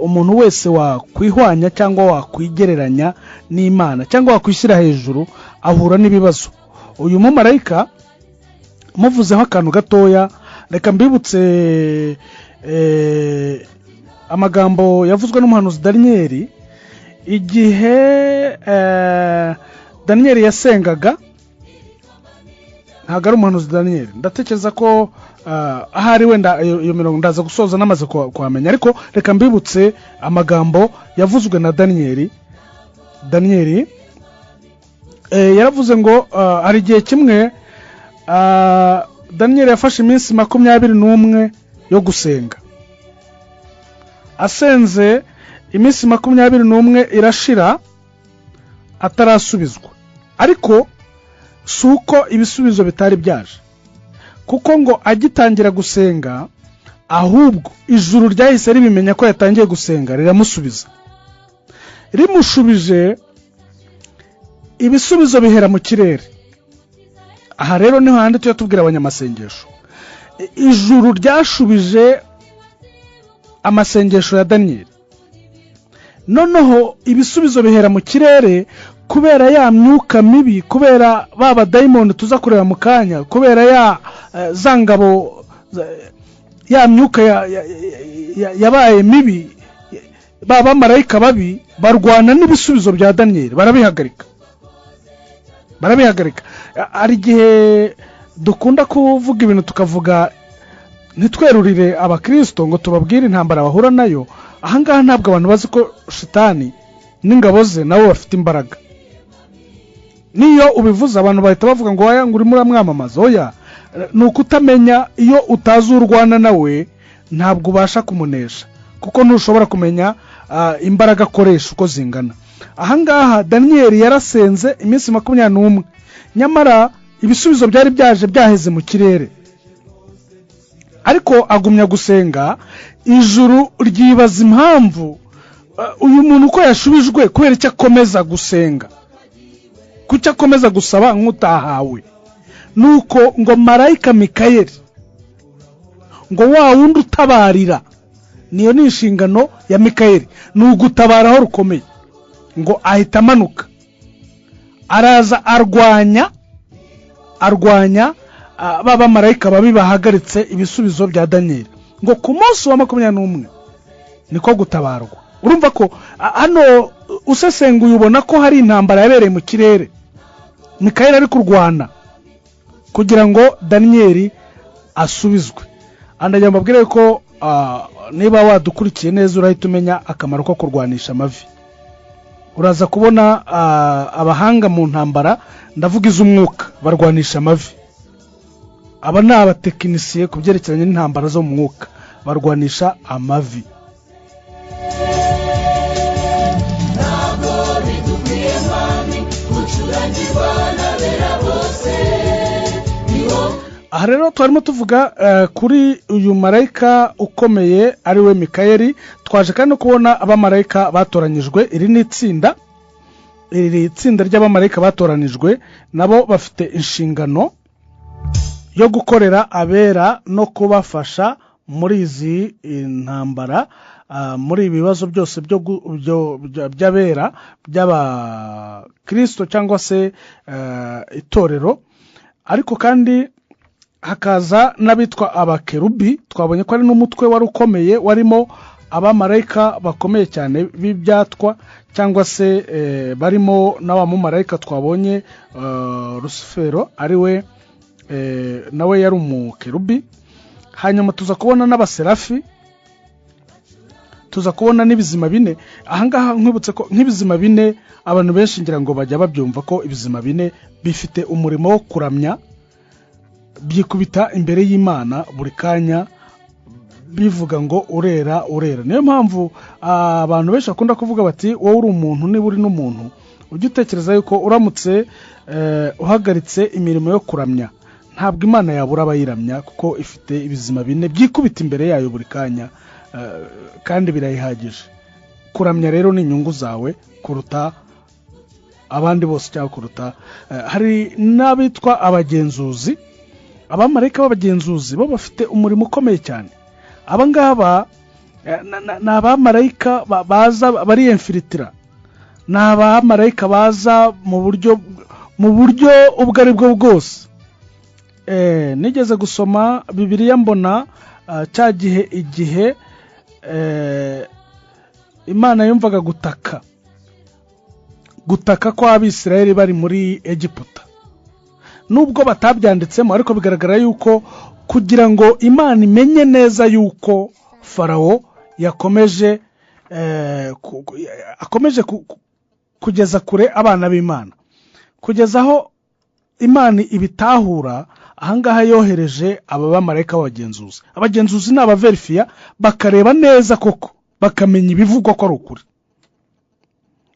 umuntu wese wakwihwanya cyangwa wakwigereranya n'Imana cyangwa wakwishyira hejuru ahura n'ibibazo. Uyu mumarayika muvuzeho akantu gatoya, reka mbibutse amagambo yavuzwe n'umuhanuzi Daniyeli igihe Daniyeli yasengaga. Ntabwo ari umuhanuzi Daniyeli, ndatekereza ko ahari wenda iyo mirongo ndaza gusoza namaze kuhamenya, ariko reka mbibutse amagambo yavuzwe na Daniyeli. Daniyeli yaravuze ngo hari igihe kimwe Daniyeli yafashe iminsi 21 yo gusenga. Asenze iminsi 21 irashira atarasubizwa, ariko si uko ibisubizo bitari byaje, kuko ngo agitangira gusenga ahubwo ijuru ryahise ribimenya ko yatangiye gusenga riramusubiza. Rimushubije ibisubizo bihera mu kirere. Aha rero niho handi tujya tubwira abanyamasengesho, ijuru ryashubije amasengesho ya Daniyeli, noneho ibisubizo bihera mu kirere kubera ya myuka mibi, kubera ba badayimoni tuza kureba mu kanya, kubera ya za ngabo, ya myuka yabaye mibi, ba bamarayika babi barwana n'ibisubizo bya Daniyeli, barabihagarika. Hari igihe dukunda kuvuga ibintu tukavuga ntitwerurire abakristo ngo tubabwire intambara bahura nayo. Ahangaha ntabwo abantu bazi ko shitani N'ingabo ze nabo bafite imbaraga. Niyo ubivuze abantu bahita bavuga ngo waya ngo urimo uramwamamaza. Oya, ni ukutamenya. Iyo utazi urwana nawe ntabwo ubasha kumunesha, kuko ntushobora kumenya imbaraga akoresha uko zingana. Ahangaha Daniyeli yarasenze iminsi 21, nyamara ibisubizo byari byaje byaheze mu kirere, ariko agumya gusenga. Ijuru ryibaza impamvu uyu muntu uko yashubijwe, kubera icyo akomeza gusenga, kuki akomeza gusaba nk'utahawe. Nuko ngo marayika Mikayeli, ngo wa wundi utabarira, niyo ni inshingano ya Mikayeli, ni ugutabara aho rukomeye, ngo ahita amanuka araza arwanya ba bamarayika babi bahagaritse ibisubizo bya Daniyeli. Ngo ku munsi wa 21 niko gutabarwa. Urumva ko hano usesenguye ubona ko hari intambara yabereye mu kirere, Mikayeli ari kurwana kugira ngo Daniyeli asubizwe. Ndagira mbabwire ko niba wadukurikiye neza urahita umenya akamaro ko kurwanisha amavi. Uraza kubona abahanga mu ntambara, ndavuga iz'umwuka, barwanisha amavi. Aba ni abatekinisiye ku byerekeranye n'intambara zo mu mwuka, barwanisha amavi. Ntabwo bidukwiye mwami gucurangirwa n'abera bose. Aha rero twarimo tuvuga kuri uyu marayika ukomeye ari we Mikayeli. Twaje kandi no kubona abamarayika batoranyijwe. Iri ni itsinda, iri tsinda ry'abamarayika batoranijwe nabo bafite inshingano yo gukorera abera no kubafasha muri izi ntambara, muri ibi bibazo byose by'abera, by'abakirisito cyangwa se itorero. Ariko kandi hakaza n'abitwa abakerubi. Twabonye ko ari n'umutwe wari ukomeye, warimo abamarayika bakomeye cyane b'ibyatwa, cyangwa se barimo n'abamumarayika twabonye Rusufero, ari we nawe yari umukerubi. Hanyuma tuza kubona n'abaserafi, tuza kubona n'ibizima bine. Ahangaha nkwibutse ko nk'ibizima bine, abantu benshi ngira ngo bajya babyumva ko ibizima bine bifite umurimo wo kuramya, byikubita imbere y'Imana buri kanya bivuga ngo urera, urera. Niyo mpamvu abantu benshi bakunda kuvuga bati wowe uri umuntu, niba uri n'umuntu ujye utekereza yuko uramutse uhagaritse imirimo yo kuramya, ntabwo Imana yabura abayiramya, kuko ifite ibizima bine byikubita imbere yayo buri kanya, kandi birayihagije. Kuramya rero ni inyungu zawe kuruta abandi bose, cyangwa kuruta. Hari n'abitwa abagenzuzi. Abamarayika b'abagenzuzi bo bafite umurimo ukomeye cyane. Aba ngaba ni abamarayika baza bariyemfiritira, ni abamarayika baza mu buryo ubwo ari bwo bwose. Nigeze gusoma Bibiliya mbona cya gihe igihe Imana yumvaga gutaka kw'Abisirayeli bari muri Egiputa. Nubwo batabyanditsemo, ariko bigaragara yuko kugira ngo Imana imenye neza yuko Farawo yakomeje akomeje kugeza kure abana b'Imana, kugeza aho Imana ibitahura, ahangaha yohereje aba bamarayika b'abagenzuzi. Abagenzuzi ni abaverifiya, bakareba neza koko, bakamenya ibivugwa ko ari ukuri.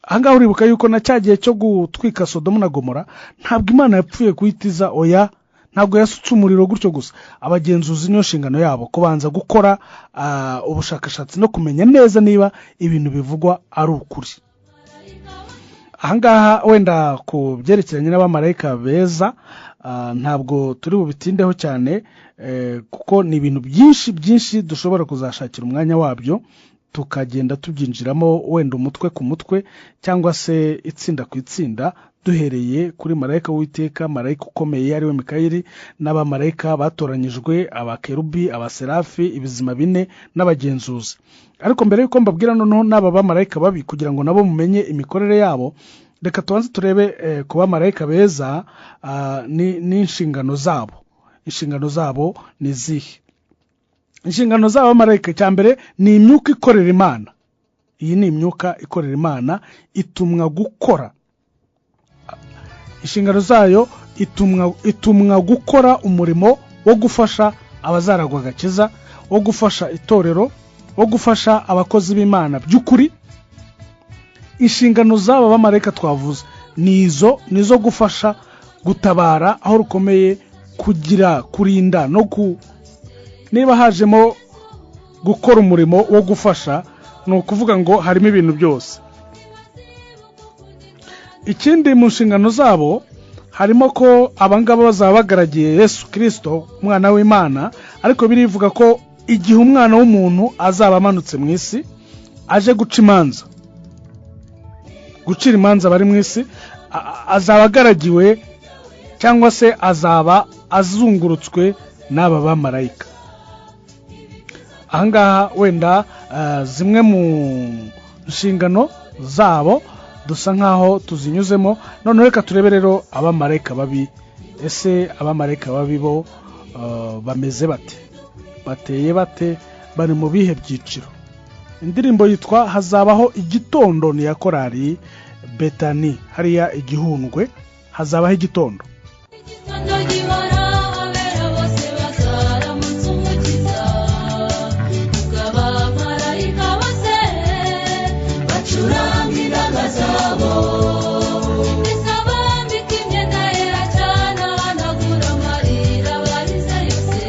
Ahangaha uribuka yuko na cya gihe cyo gutwika Sodomu na Gomora, ntabwo Imana yapfuye kuhitiza, oya, ntabwo yasutse umuriro gutyo gusa. Abagenzuzi niyo nshingano yabo, kubanza gukora ubushakashatsi no kumenya neza niba ibintu bivugwa ari ukuri. Ahangaha wenda ku byerekeranye n'abamarayika beza ntabwo turi bubitindeho cyane, kuko ni ibintu byinshi byinshi dushobora kuzashakira umwanya wabyo, tukagenda tubyinjiramo wenda umutwe ku mutwe cyangwa se itsinda ku itsinda, duhereye kuri marayika w'Uwiteka, marayika ukomeye ari we Mikayeli, n'abamarayika batoranyijwe, abakerubi, abaserafi, ibizima bine n'abagenzuzi. Ariko mbere yuko mbabwira noneho n'aba bamarayika babi kugira ngo nabo mumenye imikorere yabo, reka tubanze turebe ku bamarayika beza n'inshingano zabo. Inshingano zabo ni izihe? Inshingano z'abamarayika, icya mbere ni imyuka ikorera Imana. Iyi ni imyuka ikorera Imana, itumwa gukora inshingano zayo, itumwa gukora umurimo wo gufasha abazaragwa agakiza, wo gufasha itorero, wo gufasha abakozi b'Imana by'ukuri. Inshingano z'aba bamarayika twavuze ni izo, ni izo gufasha, gutabara aho rukomeye, kugira, kurinda no ku niba hajemo gukora umurimo wo gufasha, ni ukuvuga ngo harimo ibintu byose. Ikindi mu nshingano zabo harimo ko abangaba bazaba bagaragiye Yesu Kirisito, umwana w'Imana. Ariko birivuga ko igihe umwana w'umuntu azaba amanutse mu isi aje guca imanza, gucira imanza bari mu isi, azaba agaragiwe cyangwa se azaba azungurutswe n'aba bamarayika. Ahangaha wenda zimwe mu nshingano zabo dusa nkaho tuzinyuzemo. Noneho reka turebe rero abamarayika babi. Ese abamarayika babi bo bameze bate? Bateye bate? Bari mu bihe byiciro? Indirimbo yitwa Hazabaho Igitondo, ni ya korali Betani hariya Igihundwe. Hazabaho igitondo. Igitondo gihora abera bose bazaramutse Umukiza, ubwo abamarayika bose bacuranga inanga zabo, ndetse abambika imyenda yera cyane, ahanagura amarira barize yose,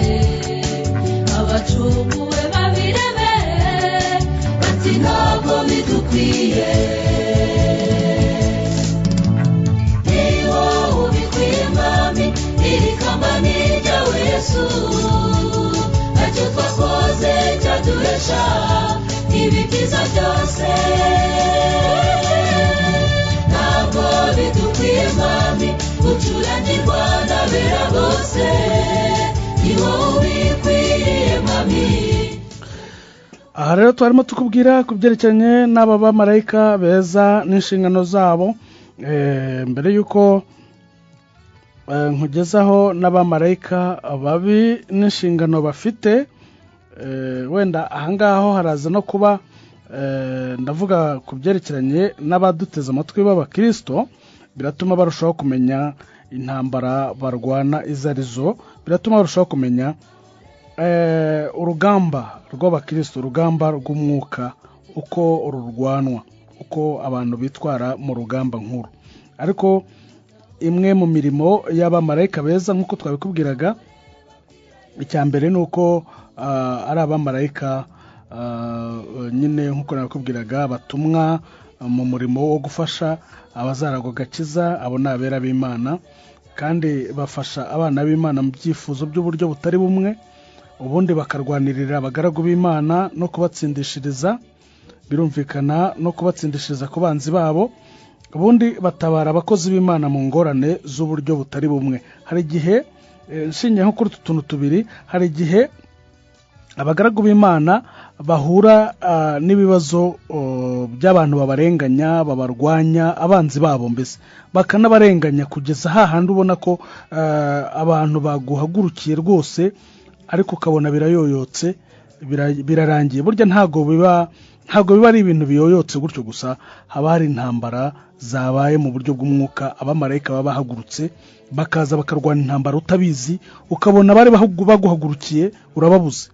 abacunguwe babirebe bati ntabwo bidukwiye. Ni wowe ubikwiye Mwami, iri kamba ni iryawe Yesu, ntacyo twakoze cyaduhesha ibi byiza byose. Ntabwo bidukwiye Mwami, gucurangirwa n'abera bose, ni wowe ubikwiriye Mwami. Aha rero twarimo tukubwira ku byerekeranye n'aba bamarayika beza n'inshingano zabo. Mbere y'uko nkugezaho n'abamarayika babi n'inshingano bafite, wenda ahangaho haraza no kuba ndavuga ku byerekeranye n'abaduteze amatwi b'abakirisito, biratuma barushaho kumenya intambara barwana izo arizo, biratuma barushaho kumenya urugamba rw'abakirisito, urugamba rw'umwuka, uko rurwanwa, uko abantu bitwara mu rugamba nkuru. Ariko imwe mu mirimo y'abamarayika beza, nk'uko twabikubwiraga, icya mbere ni uko ari abamarayika nyine nk'uko nabikubwiraga, batumwa mu murimo wo gufasha abazaragwa agakiza. Abo ni abera b'Imana, kandi bafasha abana b'Imana mu byifuzo by'uburyo butari bumwe. Ubundi bakarwanirira abagaragu b'Imana no kubatsindishiriza, birumvikana, no kubatsindishiriza ku banzi babo. Ubundi batabara abakozi b'Imana mu ngorane z'uburyo butari bumwe. Hari igihe, nshingiye nko kuri utu tuntu tubiri, hari igihe abagaragu b'Imana bahura n'ibibazo by'abantu babarenganya, babarwanya, abanzi babo mbese bakanabarenganya, kugeza hahandi ubona ko abantu baguhagurukiye rwose, ariko ukabona birayoyotse, birarangiye. Burya ntabwo biba ari ibintu biyoyotse gutyo gusa, haba hari intambara zabaye mu buryo bw'umwuka. Abamarayika baba bahagurutse bakaza bakarwana intambara utabizi, ukabona bari baguhagurukiye urababuze,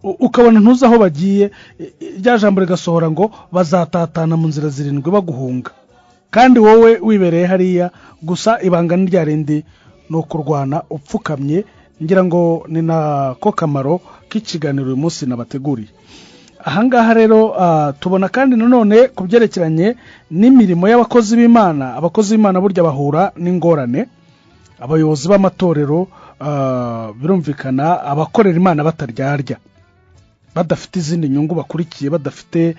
ukabona ntuzi aho bagiye. Rya jambo rigasohora ngo bazatatana mu nzira zirindwi baguhunga, kandi wowe wibereye hariya gusa. Ibanga ni rya rindi, ni ukurwana upfukamye. Ngira ngo ni nako kamaro k'ikiganiro uyu munsi nabateguriye. Ahangaha rero tubona kandi nanone ku byerekeranye n'imirimo y'abakozi b'Imana. Abakozi b'Imana burya bahura n'ingorane, abayobozi b'amatorero, birumvikana, abakorera Imana bataryarya, badafite izindi nyungu bakurikiye, badafite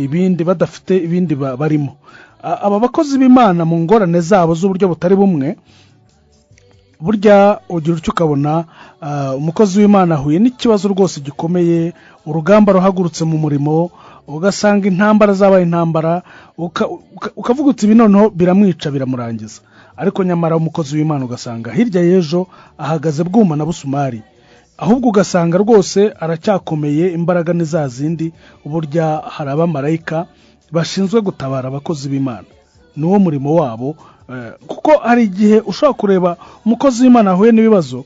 ibindi, badafite ibindi barimo. Aba bakozi b'Imana mu ngorane zabo z'uburyo butari bumwe, burya ugira utyo ukabona umukozi w'Imana ahuye n'ikibazo rwose gikomeye, urugamba ruhagurutse mu murimo, ugasanga intambara zabaye intambara, ukavuga uti ibi noneho biramwica, biramurangiza. Ariko nyamara umukozi w'Imana ugasanga hirya y'ejo ahagaze bwuma na busumari. Ahubwo ugasanga rwose aracyakomeye, imbaraga ni za zindi. Burya hari abamarayika bashinzwe gutabara abakozi b'Imana, niwo murimo wabo. Kuko hari igihe ushobora kureba umukozi w'Imana ahuye n'ibibazo,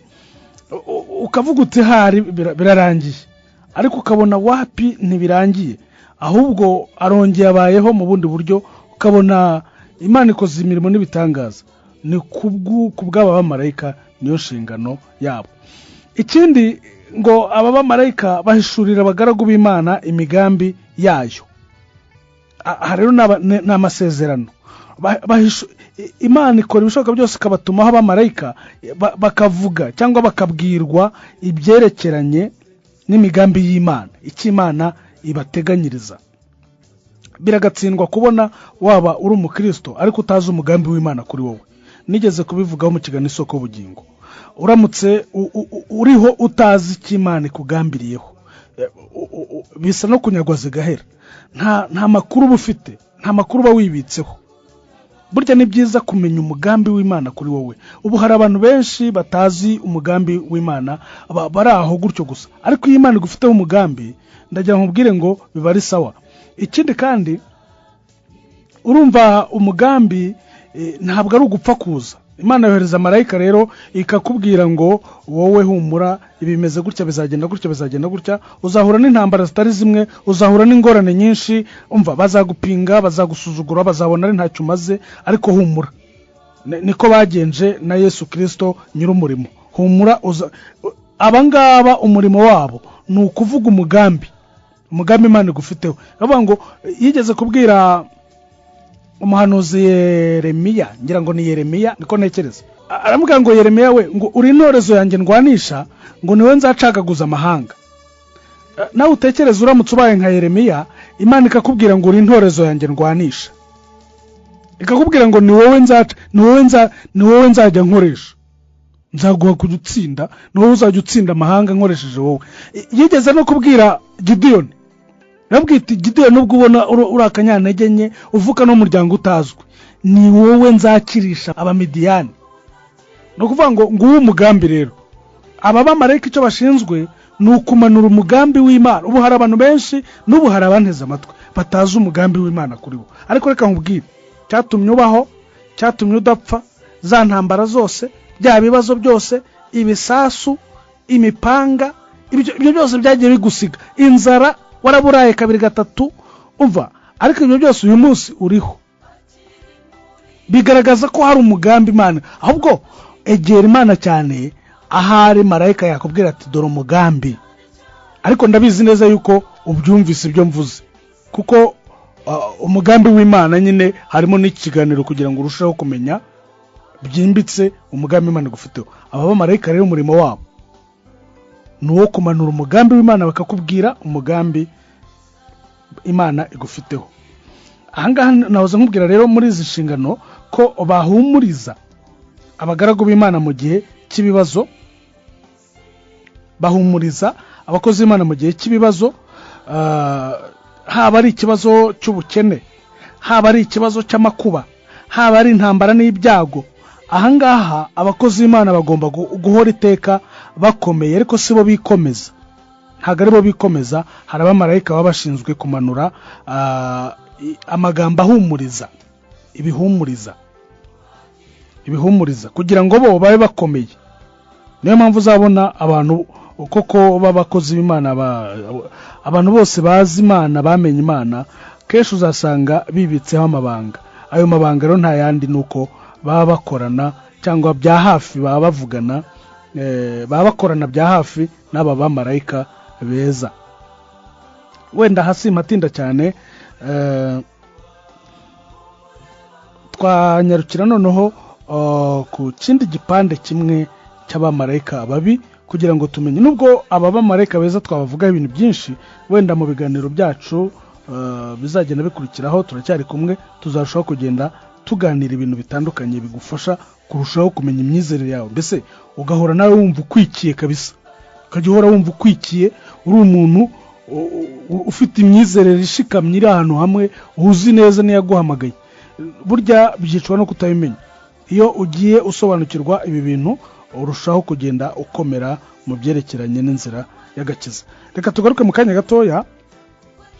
ukavuga uti hari birarangiye, ariko ukabona wapi ntibirangiye, ahubwo arongeye abayeho mu bundi buryo, ukabona Imana ikoze imirimo n'ibitangaza. Ni kubw'aba bamarayika, niyo nshingano yabo. Ikindi ngo aba bamarayika bahishurira abagaragu b'Imana imigambi yayo. Aha rero ni amasezerano. Imana ikora ibishoboka byose ikabatumaho abamarayika bakavuga cyangwa bakabwirwa ibyerekeranye n'imigambi y'Imana, icyo Imana ibateganyiriza. Biragatsindwa kubona waba uri umukristo ariko utazi umugambi w'Imana kuri wowe. Nigeze kubivugaho mu kiganiro Isoko y'Ubugingo. Uramutse uriho utazi icyo Imana ikugambiriyeho, bisa no kunyagwa zigahera. Nta makuru uba ufite, nta makuru uba wibitseho. Burya ni byiza kumenya umugambi w'Imana kuri wowe. Ubu hari abantu benshi batazi umugambi w'Imana, bari aho gutyo gusa, ariko iyo Imana igufiteho umugambi, ndagira ngo nkubwire ngo biba ari sawa. Ikindi kandi urumva umugambi ntabwo ari ugupfa kuza. Imana yohereza marayika rero ikakubwira ngo wowe humura, ibimeze gutya, bizagenda gutya, bizagenda gutya, uzahura n'intambara zitari zimwe, uzahura n'ingorane nyinshi, umva bazagupinga, bazagusuzugura, bazabona ari ntacyo umaze, ariko humura. Niko bagenje na Yesu Kristo nyir'umurimo. Humura, abangaba umurimo wabo ni ukuvuga umugambi, umugambi Imana igufiteho. Bavuga ngo yigeze kubwira umuhanuzi Yeremiya, ngira ngo ni Yeremiya niko ntekereza, aramubwira ngo Yeremiya we, ngo uri intorezo yanjye ndwanisha, ngo niwe nzacagaguza amahanga. Nawe utekereza uramutse ubaye nka Yeremiya, Imana ikakubwira ngo uri intorezo yanjye ndwanisha, ikakubwira ngo ni wowe nzaca, ni wowe nzajya nkoresha, nzaguha kujya utsinda, ni wowe uzajya utsinda amahanga nkoresheje wowe. Yigeze no kubwira Gideyoni, nabwita Gideyoni, nubwo ubona uri akanyantege nke, uvuka n'umuryango utazwi, ni wowe nzakirisha Abamidiyani. Ni ukuvuga ngo nguwo umugambi rero. Aba bamarayika icyo bashinzwe ni ukumanura umugambi w'Imana. Ubu hari abantu benshi, n'ubu hari abanteze amatwi batazi umugambi w'Imana kuri bo. Ariko reka nkubwire, cyatumye ubaho, cyatumye udapfa, za ntambara zose, bya bibazo byose, ibisasu, imipanga, ibyo byose byagiye bigusiga, inzara waraburaye kabiri gatatu, umva, ariko ibyo byose uyu munsi uriho. Bigaragaza ko hari umugambi Imana. Ahubwo egera Imana cyane, ahari marayika yakubwira ati dore umugambi. Ariko ndabizi neza yuko ubyumvise ibyo mvuze, kuko umugambi w'Imana nyine harimo n'ikiganiro kugira ngo urusheho kumenya byimbitse umugambi Imana igufiteho. Aba bamarayika rero umurimo wabo ni uwo kumanura umugambi w'Imana, bakakubwira umugambi Imana igufiteho. Ahangaha nahoze nkubwira rero muri izi nshingano ko bahumuriza abagaragu b'Imana mu gihe cy'ibibazo, bahumuriza abakozi b'Imana mu gihe cy'ibibazo, haba ari ikibazo cy'ubukene, haba ari ikibazo cy'amakuba, haba ari intambara n'ibyago. Ahangaha abakozi b'Imana bagomba guhora iteka bakomeye, ariko si bo bikomeza, ntabwo ari bo bikomeza. Hari abamarayika baba bashinzwe kumanura amagambo ahumuriza, ibihumuriza, ibihumuriza, kugira ngo bo babe bakomeye. Niyo mpamvu uzabona abantu koko b'abakozi b'Imana, abantu bose bazi Imana, bamenye Imana, kenshi uzasanga bibitseho amabanga. Ayo mabanga rero nta yandi, nuko baba bakorana cyangwa bya hafi, baba bavugana, baba bakorana bya hafi n'aba bamarayika beza. Wenda hasi matinda cyane, twanyarukira noneho ku kindi gipande kimwe cy'abamarayika babi, kugira ngo tumenye. Nubwo aba bamarayika beza twabavugaho ibintu byinshi, wenda mu biganiro byacu bizagenda bikurikiraho, turacyari kumwe, tuzarushaho kugenda tuganira ibintu bitandukanye bigufasha kurushaho kumenya imyizerere yawe. Mbese ugahora nawe wumva ukwikiye kabisa, ukajya uhora wumva ukwikiye, uri umuntu ufite imyizerere ishikamye, iri ahantu hamwe, uzi neza niyaguhamagaye. Burya byicwa no kutabimenya. Iyo ugiye usobanukirwa ibi bintu, urushaho kugenda ukomera mu byerekeranye n'inzira y'agakiza. Reka tugaruke mu kanya gatoya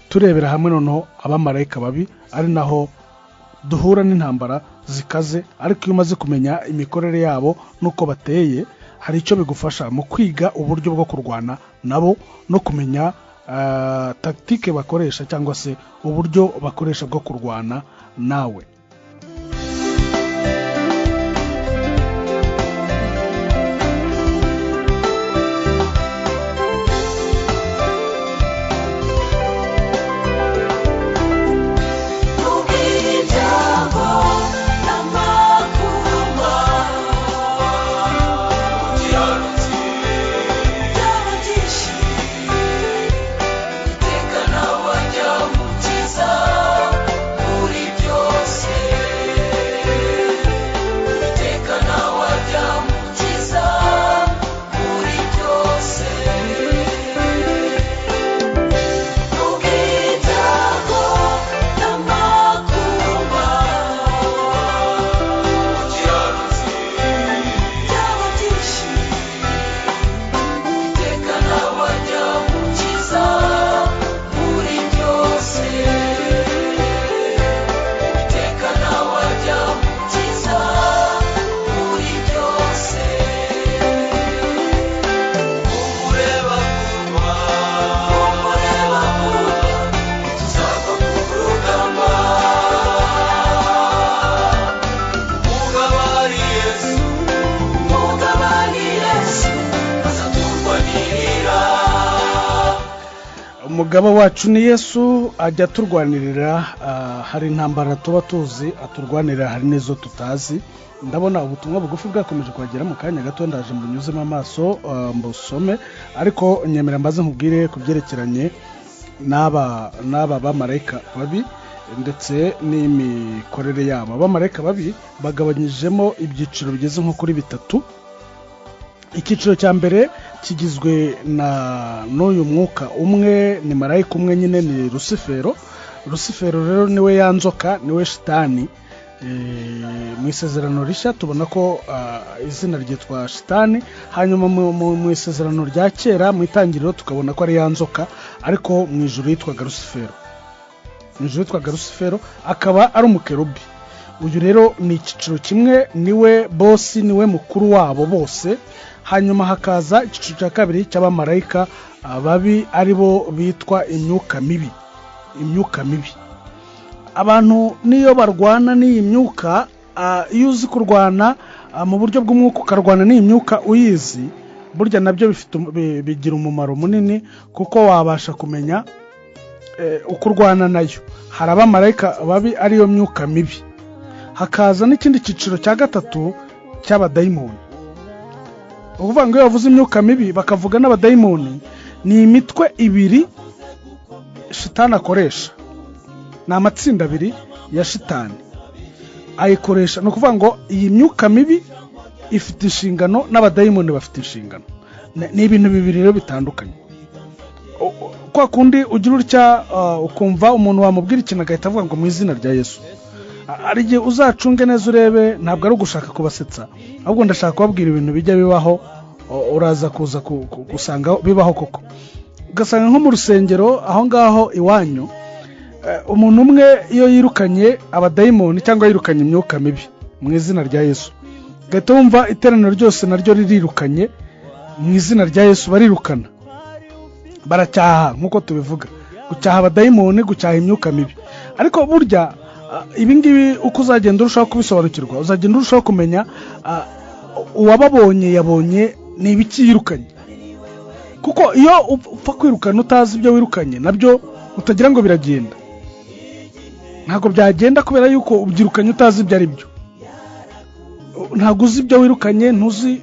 turebera hamwe noneho abamarayika babi, ari naho duhura n'intambara zikaze, ariko iyo umaze kumenya imikorere yabo n'uko bateye, hari icyo bigufasha mu kwiga uburyo bwo kurwana nabo no kumenya tactique bakoresha cyangwa se uburyo bakoresha bwo kurwana nawe. Umugabo wacu ni Yesu, ajya turwanirira. Hari intambara tuba tuzi aturwanirira, hari n'izo tutazi. Ndabona ubutumwa bugufi bwakomeje kuhagera mu kanya gato, ndaje mbunyuzemo amaso mbusome, ariko nyemera mbaze nkubwire ku byerekeranye n'aba bamarayika babi ndetse n'imikorere yabo. Abamarayika babi bagabanyijemo ibyiciro bigeze nko kuri bitatu. Icyiciro cya mbere kigizwe na n'uyu mwuka umwe, ni marayika umwe nyine, ni Rusifero. Rusifero rero niwe yanzoka, niwe shitani. Mu isezerano rishya tubona ko izina ryitwa shitani, hanyuma mu isezerano rya kera mu itangiriro tukabona ko ari yanzoka, ariko mu ijuru yitwaga Rusifero. Mu ijuru yitwaga Rusifero, akaba ari umukerubi. Uyu rero ni icyiciro kimwe, niwe bosi, niwe mukuru wabo bose. Hanyuma hakaza icyiciro cya kabiri cy'abamarayika babi, aribo bitwa imyuka mibi. Imyuka mibi, abantu niyo barwana n'iyi myuka, iyo uzi kurwana mu buryo bw'umwuka ukarwana n'iyi myuka uyizi, burya nabyo bigira umumaro munini, kuko wabasha kumenya uko urwana nayo. Hari abamarayika babi ariyo myuka mibi. Hakaza n'ikindi cyiciro cya gatatu cy'abadayimoni. Ukuvuga ngo iyo bavuze imyuka mibi bakavuga n'abadayimoni, ni imitwe ibiri shitani akoresha, ni amatsinda abiri ya shitani ayikoresha. Ni ukuvuga ngo iyi myuka mibi ifite inshingano n'abadayimoni bafite inshingano. Ni ibintu bibiri rero bitandukanye. Kwa kundi ugira utya ukumva umuntu wamubwira ikintu agahita avuga ngo mu izina rya Yesu. Hari igihe uzacunge neza urebe, ntabwo ari ugushaka kubasetsa, ahubwo ndashaka kubabwira ibintu bijya bibaho, uraza kuza gusanga bibaho koko. Ugasanga nko mu rusengero aho ngaho iwanyu, umuntu umwe iyo yirukanye abadayimoni cyangwa yirukanye imyuka mibi mu izina rya Yesu, ugahita wumva iteraniro ryose naryo ririrukanye mu izina rya Yesu, barirukana, baracyaha nk'uko tubivuga, gucyaha abadayimoni, gucyaha imyuka mibi. Ariko burya ibi ngibi uko uzagenda urushaho kubisobanukirwa, uzagenda urushaho kumenya uwababonye yabonye ni ibiki yirukanye. Kuko iyo upfa kwirukana utazi ibyo wirukanye, nabyo utagira ngo biragenda, ntabwo byagenda, kubera yuko ubyirukanye utazi ibyo ari byo. Ntabwo uzi ibyo wirukanye, ntuzi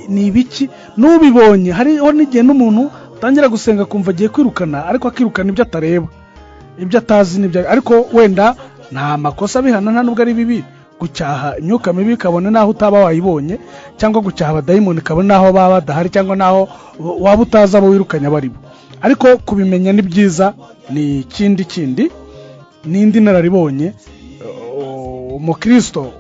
ni ibiki. N'ubibonye, hariho n'igihe n'umuntu atangira gusenga akumva agiye kwirukana, ariko akirukana ibyo atareba, ibyo atazi n'ibyo, ariko wenda nta makosa abihana, nta nubwo ari bibi gucyaha imyuka mibi kabone naho utaba wayibonye, cyangwa gucyaha abadayimoni kabone naho baba badahari, cyangwa naho waba utazi abo wirukanye abo aribo. Ariko kubimenya ni byiza, ni ikindi kindi n'indi nararibonye. Umukristo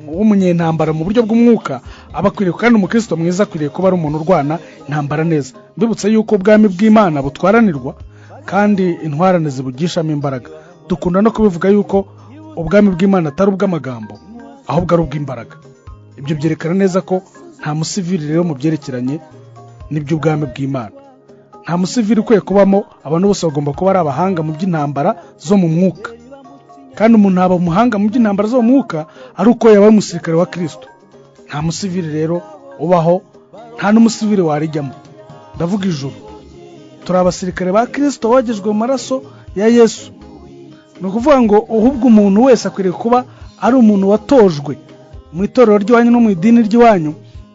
w'umunyentambara mu buryo bw'umwuka Aba akwiriye, kandi umukristo mwiza akwiriye kuba ari umuntu urwana intambara neza. Mbibutse yuko ubwami bw'Imana butwaranirwa kandi intwarane zibugishamo imbaraga. Dukunda no kubivuga yuko ubwami bw'Imana atari ubw'amagambo, ahubwo ari ubw'imbaraga. Ibyo byerekana neza ko nta musivili rero mu byerekeranye n'iby'ubwami bw'Imana, nta musivili ukwiye kubamo. Abantu bose bagomba kuba ari abahanga mu by'intambara zo mu mwuka, kandi umuntu aba umuhanga mu by'intambara zo mu mwuka ari uko yabaye umusirikare wa Kirisito. Nta musivili rero ubaho, nta n'umusivili warijyamo. Ndavuga ijuru. Turi abasirikare ba Kirisito bogejwe mu maraso ya Yesu. Ni ukuvuga ngo ahubwo umuntu wese akwiriye kuba ari umuntu watojwe mu itorero ry'iwanyu no mu idini ry'iwanyu.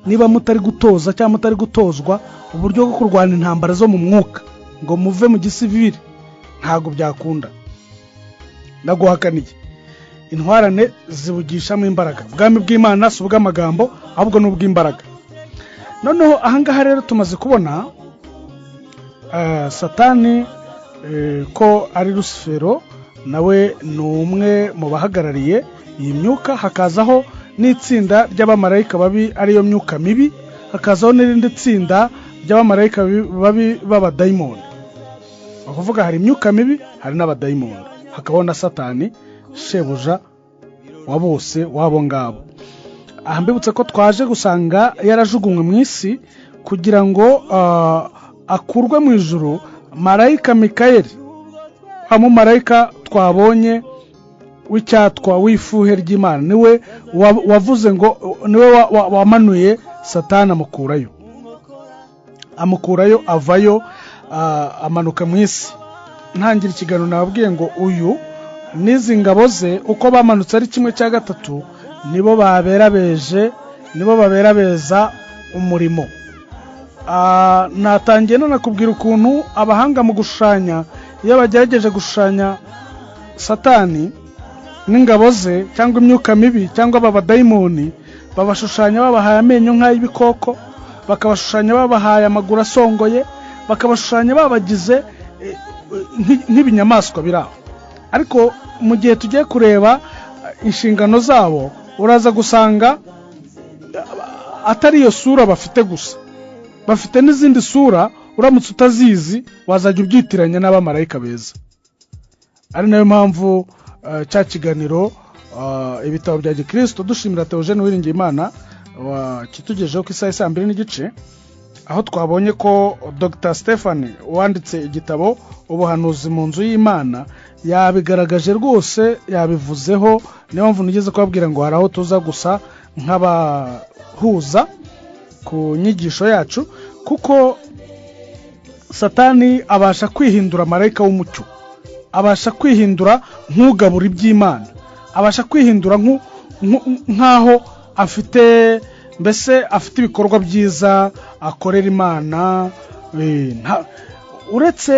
Niba mutari gutoza cyangwa mutari gutozwa uburyo bwo kurwana intambara zo mu mwuka ngo muve mu gisivili, ntabwo byakunda. Ndaguhakaniye, intwarane zibugishamo imbaraga. Ubwami bw'Imana si ubw'amagambo, ahubwo ni ubw'imbaraga. Noneho ahangaha rero tumaze kubona Satani ko ari Rusifero, nawe ni umwe mu bahagarariye iyi myuka. Hakazaho n'itsinda ry'abamarayika babi, ariyo myuka mibi. Hakazaho n'irindi tsinda ry'abamarayika babi b'abadayimoni. Ni ukuvuga hari imyuka mibi, hari n'abadayimoni, hakabaho na Satani shebuja wa bose w'abo ngabo. Aha mbibutse ko twaje gusanga yarajugunywe mu isi kugira ngo akurwe mu ijuru. Marayika Mikayeli, wa mumarayika twabonye w'icyatwa w'ifuhe ry'Imana, niwe wavuze ngo niwe wamanuye Satani amukurayo, amukurayo avayo, amanuka mu isi. Ntangira ikiganiro nababwiye ngo uyu n'izi ngabo ze uko bamanutse ari 1/3, nibo baberabeje, nibo baberabeza umurimo. Natangiye nanakubwira ukuntu abahanga mu gushushanya, iyo bagerageje gushushanya Satani n'ingabo ze cyangwa imyuka mibi cyangwa aba badayimoni, babashushanya babahaye amenyo nk'ay'ibikoko, bakabashushanya babahaye amaguru asongoye, bakabashushanya babagize nk'ibinyamaswa biri aho. Ariko mu gihe tugiye kureba inshingano zabo, uraza gusanga atari iyo sura bafite gusa, bafite n'izindi sura. Uramutse utazizi wazajya ubyitiranya n'abamarayika beza. Ari nayo mpamvu cya kiganiro ibitabo bya gikristo, dushimira Theogene Uwiringiyimana kitugejeho ku isaha ya 2:30, aho twabonye ko Dr Stephen wanditse igitabo Ubuhanuzi mu nzu y'Imana yabigaragaje rwose, yabivuzeho. Niyo mpamvu nigeze kubabwira ngo hari aho tuza gusa nk'abahuza ku nyigisho yacu, kuko Satani abasha kwihindura marayika w'umucyo, abasha kwihindura nk'ugabura iby'Imana, abasha kwihindura nk'aho afite, mbese afite ibikorwa byiza akorera Imana. Uretse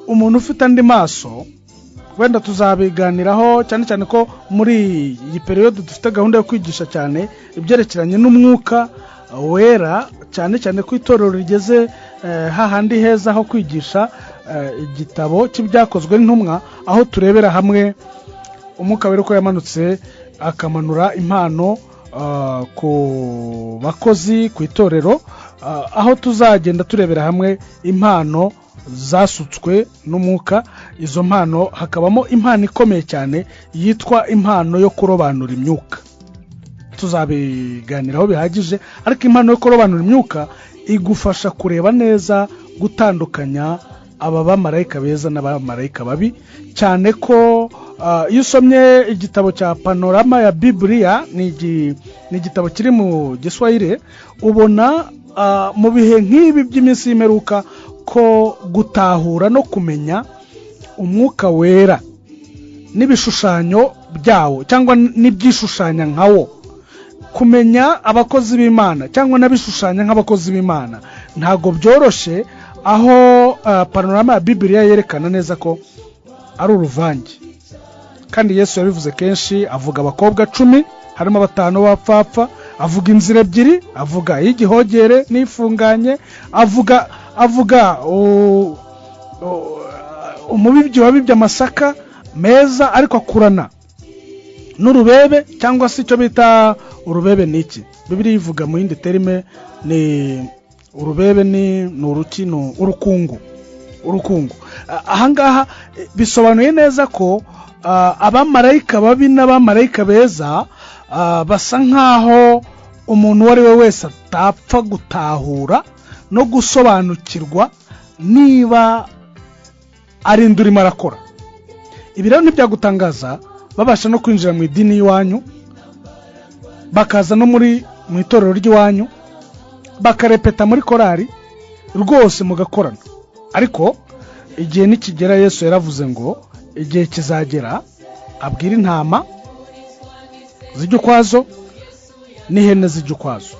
umuntu ufite andi maso, wenda tuzabiganiraho, cyane cyane ko muri iyi periyode dufite gahunda yo kwigisha cyane ibyerekeranye n'umwuka wera, cyane cyane ko itorero rigeze hahandi heza ho kwigisha igitabo cy'Ibyakozwe n'Intumwa, aho turebera hamwe umwuka wera uko yamanutse akamanura impano ku bakozi ku itorero, aho tuzagenda turebera hamwe impano zasutswe n'umwuka. Izo mpano hakabamo impano ikomeye cyane yitwa impano yo kurobanura imyuka. Tuzabiganiraho bihagije, ariko impano yo kurobanura imyuka igufasha kureba neza, gutandukanya aba bamarayika beza n'abamarayika babi, cyane ko iyo usomye igitabo cya Panorama ya Bibiliya, ni igitabo kiri mu Giswahili, ubona mu bihe nk'ibi by'iminsi y'imperuka ko gutahura no kumenya umwuka wera n'ibishushanyo byawo cyangwa n'ibyishushanya nka wo, kumenya abakozi b'Imana cyangwa n'abishushanya nk'abakozi b'Imana ntabwo byoroshye. Aho Panorama ya Bibiliya yerekana neza ko ari uruvange, kandi Yesu yabivuze kenshi, avuga abakobwa 10 harimo 5 b'abapfapfa, avuga inzira ebyiri, avuga iy'igihogere n'ifunganye, avuga umubibyi wabibye amasaka meza ariko akurana N'urubebe cyangwa se icyo bita urubebe ni iki? Bibiliya ivuga mu yindi terme, ni urubebe, ni uruki, ni urukungu. Urukungu ahangaha bisobanuye neza ko abamarayika babi n'abamarayika beza basa nk'aho umuntu uwo ari we wese atapfa gutahura no gusobanukirwa niba ari indi urimo arakora. Ibi rero ntibyagutangaza babasha no kwinjira mu idini y'iwanyu, bakaza no muri mu itorero ry'iwanyu, bakarepeta muri korari rwose mugakorana. Ariko igihe nikigera, Yesu yaravuze ngo igihe kizagera abwira intama zijya ukwazo n'ihene zijya ukwazo,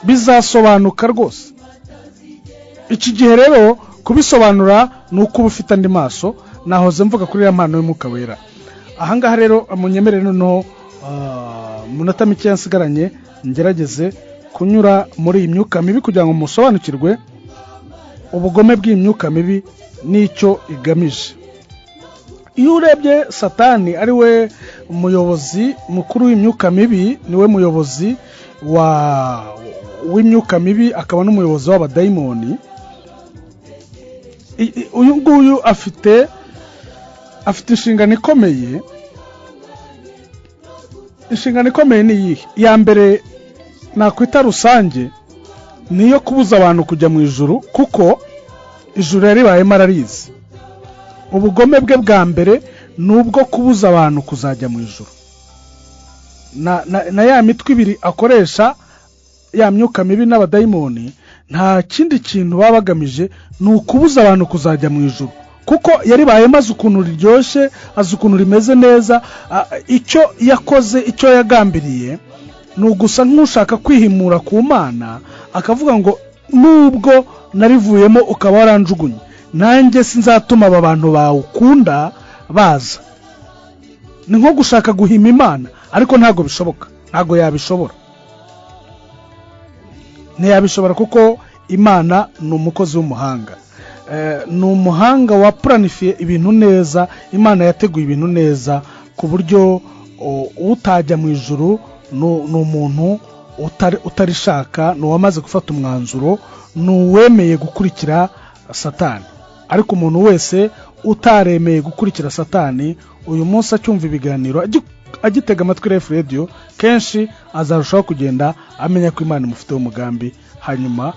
bizasobanuka rwose. Iki gihe rero kubisobanura ni uko uba ufite andi maso. Nahoze mvuga kuri iriya mpano y'Umwuka Wera. Ahangaha rero munyemerere noneho, munota mike nsigaranye, ngerageze kunyura muri iyi myuka mibi kugira ngo musobanukirwe ubugome bw'iyi myuka mibi n'icyo igamije. Iyo urebye Satani, ari we muyobozi mukuru w'imyuka mibi, niwe muyobozi wa w'imyuka mibi, akaba n'umuyobozi w'abadayimoni. Uyu nguyu afite inshingano ikomeye. Inshingano ikomeye ni iyihe? Iya mbere nakwita rusange ni iyo kubuza abantu kujya mu ijuru, kuko ijuru yaribayemo ararizi. Ubugome bwe bwa mbere ni ubwo kubuza abantu kuzajya mu ijuru. Na ya mitwe ibiri akoresha, ya myuka mibi n'abadayimoni, nta kindi kintu baba bagamije, ni ukubuza abantu kuzajya mu ijuru, kuko yaribayemo, azi ukuntu riryoshye, azi ukuntu rimeze neza. Icyo yakoze, icyo yagambiriye, ni ugusa nk'ushaka kwihimura ku Mana, akavuga ngo nubwo narivuyemo ukaba waranjugunye, nanjye sinzatuma aba bantu bawukunda baza. Ni nko gushaka guhima Imana, ariko ntabwo bishoboka, ntabwo yabishobora, ntiyabishobora, kuko Imana ni umukozi w'umuhanga, ni umuhanga wapuranifiye ibintu neza. Imana yateguye ibintu neza ku buryo utajya mu ijuru ni umuntu utarishaka, ni uwamaze gufata umwanzuro, ni uwemeye gukurikira Satani. Ariko umuntu wese utaremeye gukurikira Satani, uyu munsi acyumva ibiganiro, agitega amatwi Life Radio kenshi, azarushaho kugenda amenya ko Imana imufiteho umugambi, hanyuma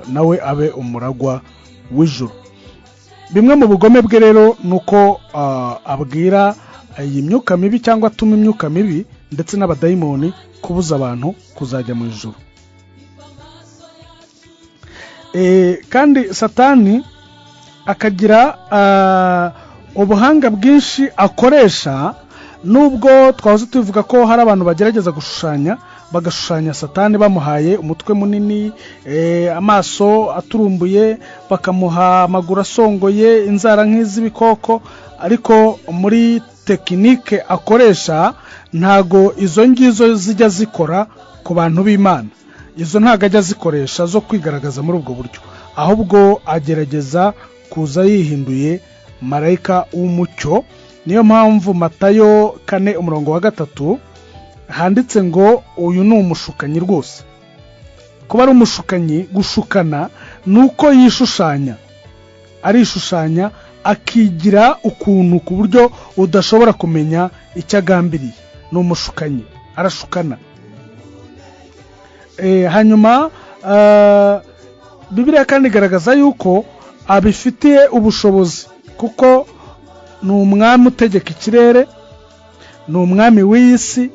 nawe abe umuragwa w'ijuru. Bimwe mu bugome bwe rero ni uko abwira iyi myuka mibi cyangwa atuma imyuka mibi ndetse n'abadayimoni kubuza abantu kuzajya mu ijuru. Kandi Satani akagira ubuhanga bwinshi akoresha. Nubwo twahoze tubivuga ko hari abantu bagerageza gushushanya, bagashushanya Satani bamuhaye umutwe munini, amaso aturumbuye, bakamuha amaguru asongoye, inzara nk'iz'ibikoko, ariko muri technique akoresha ntago izo ngizo zijya zikora ku bantu b'Imana. Izo ntago ajya azikoresha zo kwigaragaza muri ubwo buryo, ahubwo agerageza kuza yihinduye marayika w'umucyo. Niyo mpamvu Matayo 4 umurongo wa 3 handitse ngo uyu ni umushukanyi rwose. Kuba ari umushukanyi, gushukana ni uko yishushanya, arishushanya akigira ukuntu ku buryo udashobora kumenya icyo agambiriye. Ni umushukanyi, arashukana. Hanyuma Bibiliya kandi igaragaza yuko abifitiye ubushobozi, kuko ni umwami utegeka ikirere, ni umwami w'iyi si.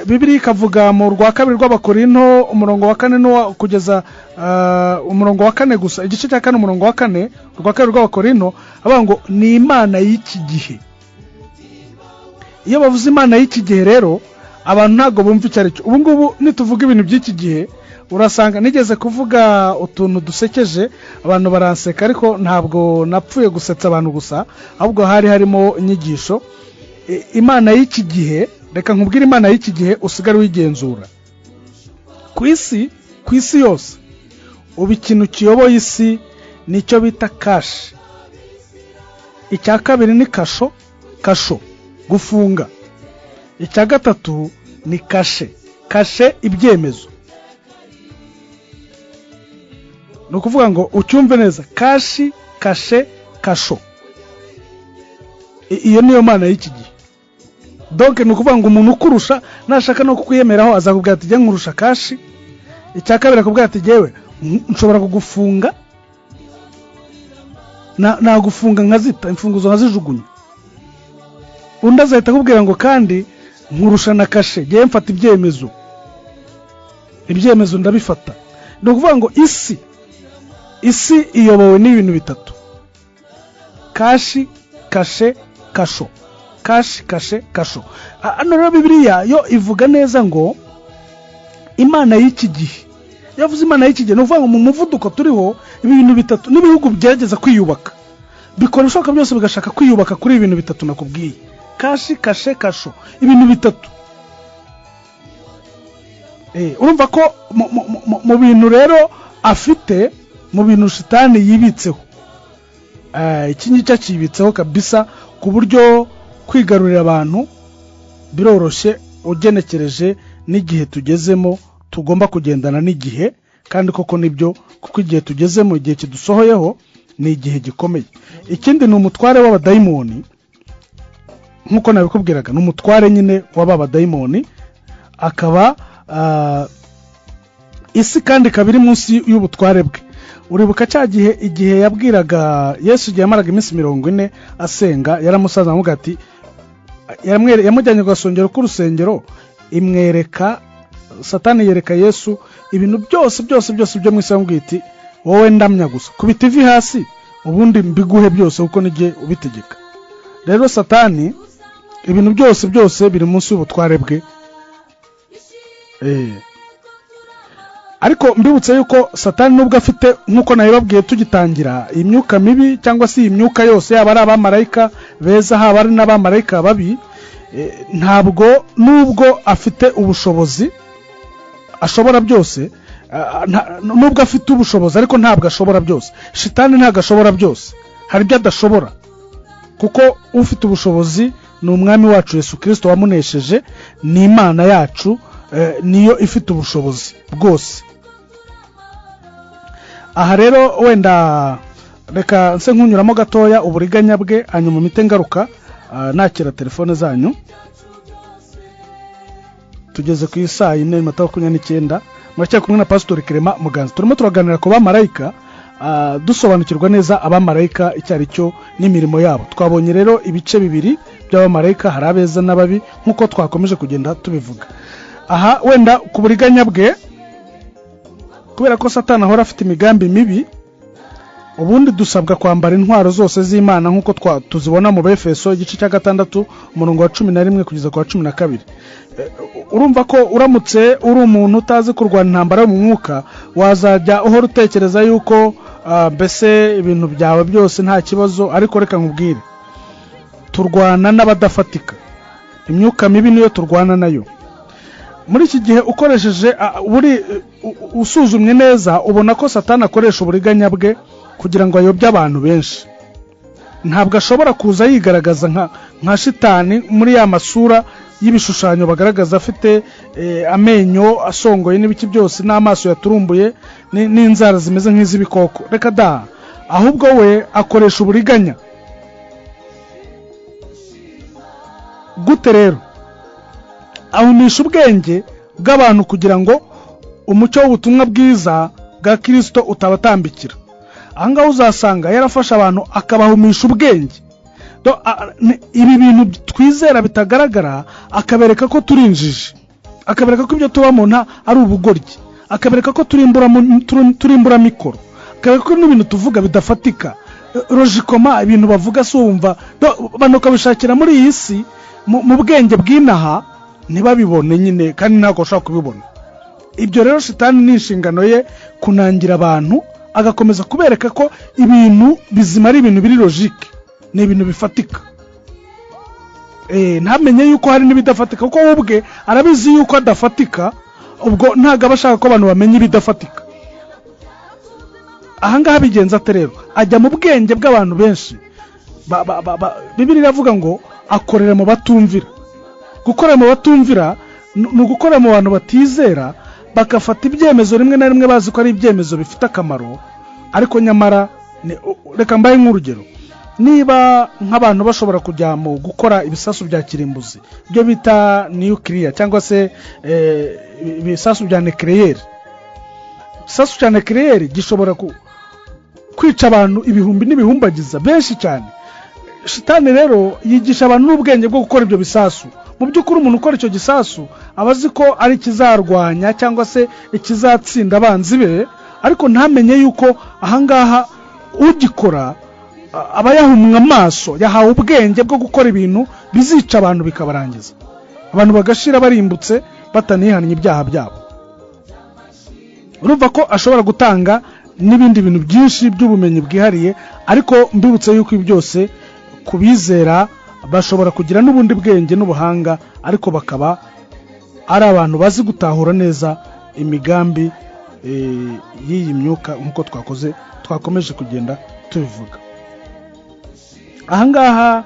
Bibiliya ikavuga mu rwa kabiri rw'Abakorinto umurongo wa 4 n'uwa kugeza umurongo wa 4 gusa, igice cya 4 umurongo wa 4, urwa kabiri rw'Abakorinto, avuga ngo ni Imana y'iki gihe. Iyo bavuze Imana y'iki gihe rero, abantu ntabwo bumva icyo ari cyo. Ubu ngubu nituvuga ibintu by'iki gihe, urasanga nigeze kuvuga utuntu dusekeje abantu baranseka, ariko ntabwo napfuye gusetsa abantu gusa, ahubwo hari harimo inyigisho. Imana y'iki gihe, reka nkubwire Imana y'iki gihe usigare wigenzura. Ku isi yose ubu ikintu kiyoboye isi nicyo bita cash. Icya kabiri ni kasho, kasho gufunga. Icya gatatu ni kashe. Kashe, ibyemezo. Ni ukuvuga ngo ucyumve neza: cash, kashe, kasho. Iyo niyo mana y'iki gihe. Donc ni ukuvuga ngo umuntu ukurusha nashaka no kukwiyemeraho azakubwira ati: "Jya nkurusha cash." Icya kabiri akubwira ati: "Jyewe nshobora kugufunga, nagufunga nkazita imfunguzo nkazijugunya." Undi azahita akubwira ngo: "Kandi nkurusha na kashe, jyewe mfata ibyemezo, ibyemezo ndabifata." Ni ukuvuga ngo isi iyobowe n'ibintu bitatu: cash, kashe, kasho. Cash, kashe, kasho. Hano rero Bibiliya yo ivuga neza ngo imana y'iki gihe. Iyo yavuze imana y'iki gihe, ni ukuvuga ngo mu muvuduko turiho, ibi bintu bitatu, n'ibihugu bigerageza kwiyubaka, bikora ibishoboka byose bigashaka kwiyubaka kuri ibi bintu bitatu nakubwiye: cash, kashe, kasho. Ibintu bitatu. Urumva ko mu bintu rero afite, mu bintu shitani yibitseho, iki ngiki akibitseho kabisa, ku buryo kwigarurira abantu biroroshye ugenekereje n'igihe tugezemo. Tugomba kugendana n'igihe, kandi koko nibyo, kuko igihe tugezemo, igihe kidusohoyeho, ni igihe gikomeye. Ikindi ni umutware w'abadayimoni. Nk'uko nabikubwiraga, ni umutware nyine w'aba badayimoni, akaba isi kandi ikaba iri munsi y'ubutware bwe. Uribuka cya gihe, igihe yabwiraga Yesu, igihe yamaraga iminsi 40 asenga, yaramusaza aramubwira ati, yamujyanye ku gasongero k'urusengero, imwereka, Satani yereka Yesu ibintu byose byose byose byo mu isi, aramubwira iti: "Wowe ndamya gusa, kubita ivi hasi, ubundi mbiguhe byose kuko nijye ubitegeka." Rero Satani ibintu byose byose biri munsi y'ubutware bwe. Ariko mbibutse yuko Satani, nubwo afite, nk'uko nabibabwiye tugitangira, iyi myuka mibi cyangwa se iyi myuka yose, yaba ari abamarayika beza, haba ari n'abamarayika babi, ntabwo, nubwo afite ubushobozi, ashobora byose, nubwo afite ubushobozi ariko ntabwo ashobora byose. Shitani ntabwo ashobora byose, hari ibyo adashobora, kuko ufite ubushobozi ni Umwami wacu Yesu Kirisito wamunesheje, ni Imana yacu, niyo ifite ubushobozi bwose. Aha rero wenda reka nse nkunyuramo gatoya uburiganya bwe, hanyuma mpite ngaruka nakira telefone zanyu. Tugeze ku isaa 3:29, muracyari kumwe na Pasitori Clement Muganza. Turimo turaganira ku bamarayika, dusobanukirwa neza abamarayika icyo ari cyo n'imirimo yabo. Twabonye rero ibice bibiri by'abamarayika, hari abeza n'ababi, nk'uko twakomeje kugenda tubivuga. Aha wenda ku buriganya bwe, kubera ko Satani ahora afite imigambi mibi, ubundi dusabwa kwambara intwaro zose z'Imana nk'uko tuzibona mu Befeso igice cya 6, umurongo wa 11 kugeza ku wa 12. Urumva ko uramutse uri umuntu utazi kurwana intambara yo mu mwuka, wazajya uhora utekereza yuko mbese ibintu byawe byose nta kibazo. Ariko reka nkubwire, turwana n'abadafatika, imyuka mibi niyo turwana nayo muri iki gihe. Ukoresheje buri usuzumye neza, ubona ko Satani akoresha uburiganya bwe kugira ngo ayobye abantu benshi. Ntabwo ashobora kuza yigaragaza nka shitani muri ya masura y'ibishushanyo bagaragaza afite amenyo asongoye n'ibiki byose n'amaso yaturumbuye n'inzara zimeze nk'iz'ibikoko. Reka da, ahubwo we akoresha uburiganya. Gute rero? Ahumisha ubwenge bw'abantu kugira ngo umucyo w'ubutumwa bwiza bwa Kirisito utabatambikira. Aha ngaha uzasanga yarafashe abantu akabahumisha ubwenge. Ibi bintu twizera bitagaragara, akabereka ko turi injiji, akabereka ko ibyo tubamo nta ari ubugoryi, akabereka ko turi imburamikoro, akabereka ko n'ibintu tuvuga bidafatika logiquement, ibintu bavuga si wumva. Abantu bakabishakira muri iyi si, mu bwenge bw'inaha, ntibabibone nyine, kandi ntabwo bashobora kubibona. Ibyo rero shitani ni inshingano ye kunangira abantu, agakomeza kubereka ko ibintu bizima ari ibintu biri logique, ni ibintu bifatika. Ntamenye yuko hari n'ibidafatika, kuko we ubwe arabizi yuko adafatika. Ubwo ntabwo aba ashaka ko abantu bamenya ibidafatika. Ahangaha bigenza ate rero? Ajya mu bwenge bw'abantu benshi. Bibiliya iravuga ngo akorera mu batumvira. Gukorera mu batumvira ni ugukorera mu bantu batizera, bagafata ibyemezo rimwe na rimwe bazi ko ari ibyemezo bifite akamaro, ariko nyamara reka mbaye nk'urugero. Niba nk'abantu bashobora kujya mu gukora ibisasu bya kirimbuzi, ibyo bita nuclear cyangwa se ibisasu bya nuclear, igisasu cya nuclear gishobora kwica abantu ibihumbi n'ibihumbagiza benshi cyane. Shitani rero yigisha abantu n'ubwenge bwo gukora ibyo bisasu. Mu by'ukuri umuntu ukora icyo gisasu aba azi ko ari ikizarwanya cyangwa se ikizatsinda abanzi be, ariko ntamenye yuko ahangaha ugikora aba yahumwe amaso, yahawe ubwenge bwo gukora ibintu bizica abantu bikabarangiza, abantu bagashira barimbutse batanihannye ibyaha byabo. Urumva ko ashobora gutanga n'ibindi bintu byinshi by'ubumenyi bwihariye, ariko mbibutse yuko ibi byose kubizera bashobora kugira n'ubundi bwenge n'ubuhanga, ariko bakaba ari abantu bazi gutahura neza imigambi y'iyi myuka nk'uko twakomeje kugenda tubivuga. Ahangaha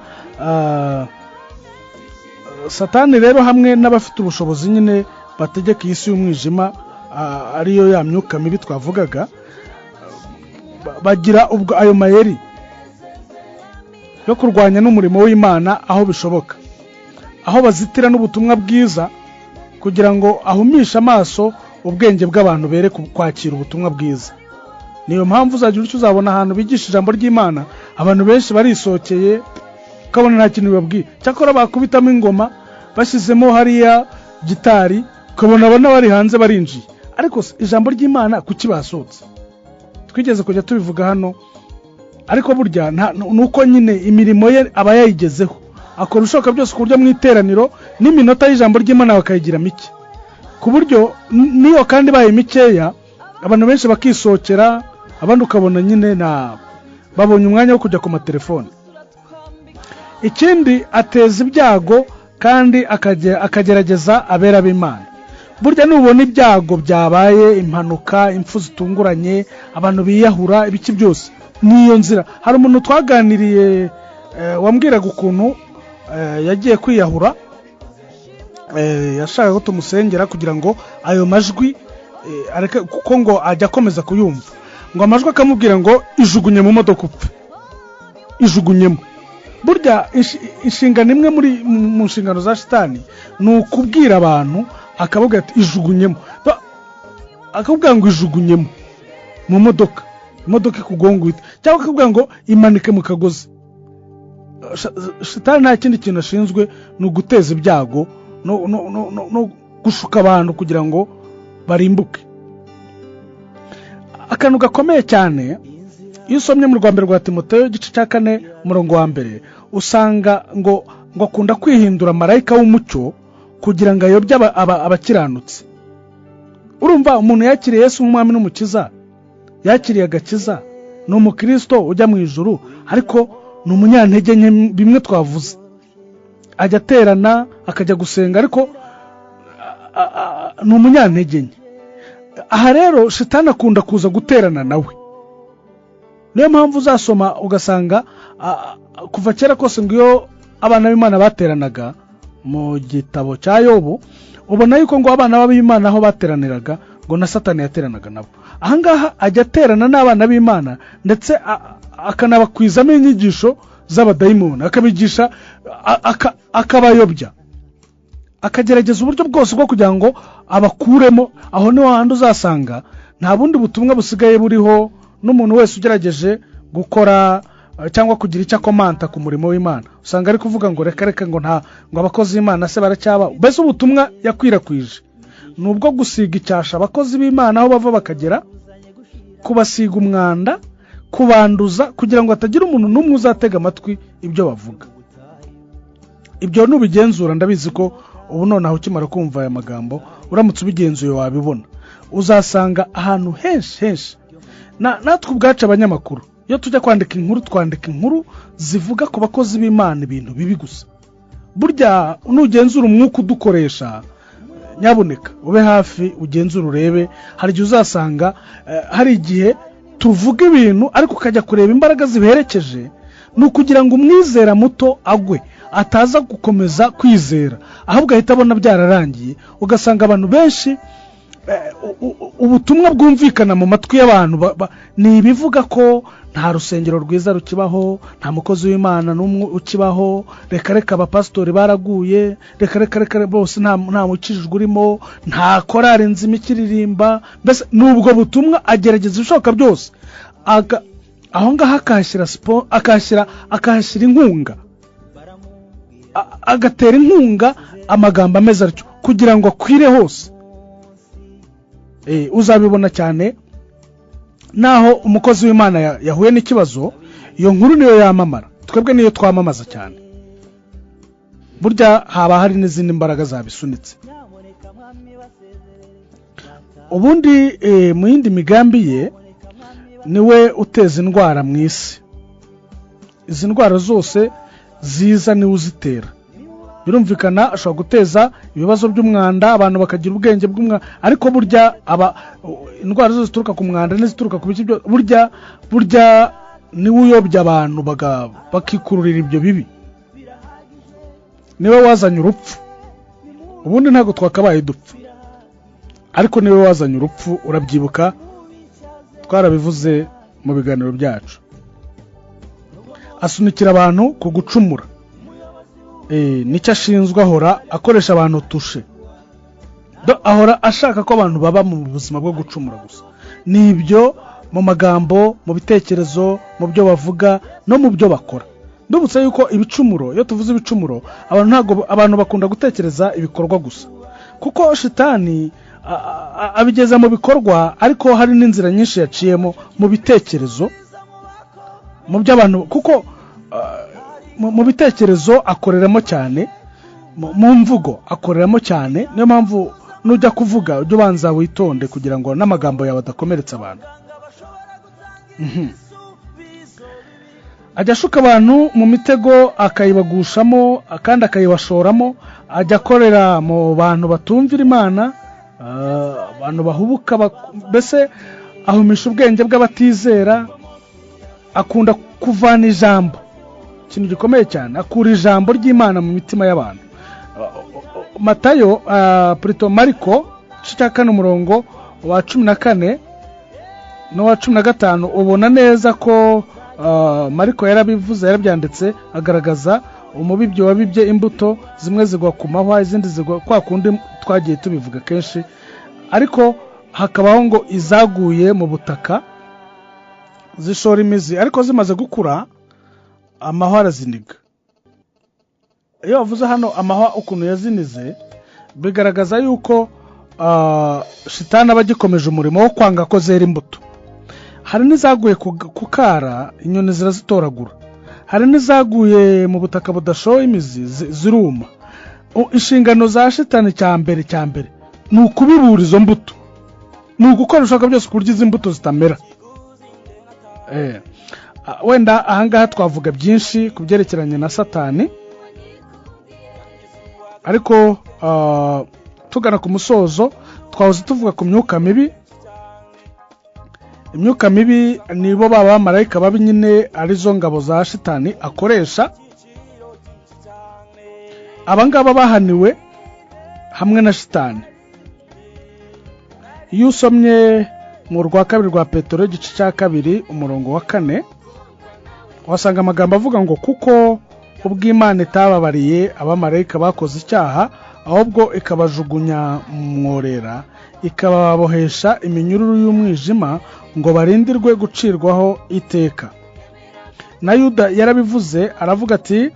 Satani rero hamwe n'abafite ubushobozi nyine bategeka iyi si y'umwijima, ariyo ya myuka mibi twavugaga, bagira ubwo ayo mayeri yo kurwanya n'umurimo w'Imana aho bishoboka, aho bazitira n'ubutumwa bwiza kugira ngo ahumishe amaso ubwenge bw'abantu bere kwakira ubutumwa bwiza. Niyo mpamvu uzagira icyo uzabona ahantu bigisha ijambo ry'Imana, abantu benshi barisokeye, ukabona nta kintu bibabwiye. Cyakora bakubitamo ingoma bashyizemo hariya gitari, ukabona abana bari hanze barinjiye. Ariko ijambo ry'Imana kuki basohotse? Twigeze kujya tubivuga hano, ariko burya nuko nyine imirimo ye aba yayigezeho, akora ibishoboka byose ku buryo mu iteraniro n'iminota y'ijambo ry'Imana bakayigira mike, ku buryo niyo kandi ibaye mikeya abantu benshi bakisokera, abandi ukabona nyine na babonye umwanya wo kujya ku matelefone. Ikindi, ateza ibyago kandi akagerageza abera b'Imana. Burya nubona ibyago byabaye, impanuka, impfu zitunguranye, abantu biyahura, ibiki byose, niyo nzira. Hari umuntu twaganiriye wambwiraga ukuntu yagiye kwiyahura, yashakaga ko tumusengera kugira ngo ayo majwi areke, kuko ngo ajya akomeza kuyumva, ngo amajwi akamubwira ngo ijugunye mu modoka upfe, ijugunyemo. Burya inshingano imwe muri mu nshingano za Shitani ni ukubwira abantu, akababwira ati ijugunyemo, akababwira ngo ijugunyemo mu modoka, imodoka ikugonga uhite, cyangwa akababwira ngo imanike mu kagozi. Shitani nta kindi kintu ashinzwe, ni uguteza ibyago no gushuka abantu kugira ngo barimbuke. Akantu gakomeye cyane, iyo usomye mu rwa mbere rwa Timoteyo igice cya 4 umurongo wa 1, usanga ngo akunda kwihindura marayika w'umucyo kugira ngo ayobye abakiranutse. Urumva umuntu yakiriye Yesu nk'umwami n'umukiza, yakiriye agakiza, ni umukristo ujya mu ijuru, ariko ni umunyantege nke, bimwe twavuze, ajya aterana akajya gusenga, ariko ni umunyantege nke. Aha rero Shitani akunda kuza guterana nawe. Niyo mpamvu uzasoma ugasanga kuva kera kose ngo iyo abana b'Imana bateranaga mu gitabo cya Yobu, ubona yuko ngo abana b'Imana aho bateraniraga ngo na Satani yateranaga nabo. Ahangaha ajya aterana n'abana b'Imana, ndetse akanabakwizamo inyigisho z'abadayimoni, akabigisha, akabayobya, akagerageza uburyo bwose bwo kugira ngo abakuremo. Aho niho handi uzasanga nta bundi butumwa busigaye buriho, n'umuntu wese ugerageje gukora cyangwa kugira icyo akomanta ku murimo w'Imana, usanga ari kuvuga ngo reka reka, ngo nta, ngo abakozi b'Imana se baracyaba. Mbese ubutumwa yakwirakwije ni ubwo gusiga icyasha abakozi b'Imana aho bava bakagera, kubasiga umwanda, kubanduza, kugira ngo hatagira umuntu n'umwe uzatega amatwi ibyo bavuga. Ibyo nubigenzura, ndabizi ko ubu nonaha ukimara kumva aya magambo, uramutse ubigenzuye wabibona, uzasanga ahantu henshi henshi. Natwe ubwacu abanyamakuru, iyo tujya kwandika inkuru, twandika inkuru zivuga ku bakozi b'Imana ibintu bibi gusa. Burya nugenzura umwuka udukoresha, nyabuneka ube hafi ugenzure urebe, hari igihe uzasanga hari igihe tuvuga ibintu, ariko ukajya kureba imbaraga zibiherekeje, ni ukugira ngo umwizera muto agwe. Ataza gukomeza kwizera, ahubwo ahita abona byararangiye. Ugasanga abantu benshi, ubutumwa bwumvikana mu matwi y'abantu ni ibivuga ko nta rusengero rwiza rukibaho, nta mukozi w'Imana n'umwe ukibaho, reka reka, abapasitori baraguye, reka reka reka, bose nta mukijijwe urimo, nta korari nzima ikiririmba. Mbese ni ubwo butumwa. Agerageza ibishoboka byose aho ngaho akahashyira sipo, akahashyira inkunga, agatera inkunga amagambo ameze atyo kugira ngo akwire hose. Uzabibona cyane naho umukozi w'Imana yahuye n'ikibazo, iyo nkuru niyo yamamara, twebwe niyo twamamaza cyane. Burya haba hari n'izindi mbaraga zabisunitse. Ubundi mu yindi migambi ye, niwe uteza indwara mu isi. Izi ndwara zose ziza niwe uzitera. Birumvikana, ashobora guteza ibibazo by'umwanda, abantu bakagira ubwenge bw'umwanda, ariko burya aba indwara zose zituruka ku mwanda n'izituruka ku biki, burya niwe uyobya abantu bakikururira ibyo bibi. Niwe wazanye urupfu. Ubundi ntabwo twakabaye dupfa, ariko niwe wazanye urupfu. Urabyibuka, twarabivuze mu biganiro byacu. Asunikira abantu ku gucumura. Nicyo ashinzwe. Ahora akoresha abantu tushe. Ahora ashaka ko abantu baba mu buzima bwo gucumura gusa. Ni ibyo mu magambo, mu bitekerezo, mu byo bavuga no mu byo bakora. Ndibutsa yuko ibicumuro, iyo tuvuze ibicumuro, abantu ntabwo, abantu bakunda gutekereza ibikorwa gusa, kuko shitani abigeza mu bikorwa, ariko hari n'inzira nyinshi yaciyemo mu bitekerezo, mu by'abantu, kuko mu bitekerezo akoreramo cyane, mu mvugo akoreramo cyane. Niyo mpamvu nujya kuvuga ujye ubanza witonde kugira ngo n'amagambo yawe adakomeretsa abantu. Ajya ashuka abantu mu mitego, akayibagushamo kandi akayibashoramo. Ajya akorera mu bantu batumvira Imana, abantu bahubuka, mbese ahumisha ubwenge bw'abatizera. Akunda kuvana ijambo, ikintu gikomeye cyane, akura ijambo ry'Imana mu mitima y'abantu. Matayo, Purito, Mariko igice cya 4, umurongo wa 14 n'uwa 15, ubona neza ko Mariko yarabivuze, yarabyanditse, agaragaza umubibyi wabibye imbuto, zimwe zigwa ku mahwa, izindi zigwa kwa kundi twagiye tubivuga kenshi, ariko hakabaho ngo izaguye mu butaka zishora imizi, ariko zimaze gukura amahwa araziniga. Iyo bavuze hano amahwa ukuntu yazinize, bigaragaza yuko shitani aba agikomeje umurimo wo kwanga ko zera imbuto. Hari n'izaguye ku kara, inyoni zirazitoragura. Hari n'izaguye mu butaka budashoye imizi, ziruma. Inshingano za shitani cya mbere ni ukubibura izo mbuto, ni ugukora ibishoboka byose ku buryo izi mbuto zitamera. Wenda ahangaha twavuga byinshi ku byerekeranye na Satani, ariko tugana ku musozo, twahoze tuvuga ku myuka mibi. Imyuka mibi nibo baba bamarayika babi nyine, arizo ngabo za shitani akoresha. Abangaba bahaniwe hamwe na shitani. Iyo usomye mu rwa kabiri rwa Petero, igice cya 2, umurongo wa 4, uhasanga amagambo avuga ngo: "Kuko ubw'Imana itababariye abamarayika bakoze icyaha, ahubwo ikabajugunya mu mworera, ikababohesha iminyururu y'umwijima ngo barindirwe gucirwaho iteka." Na Yuda yarabivuze, aravuga ati: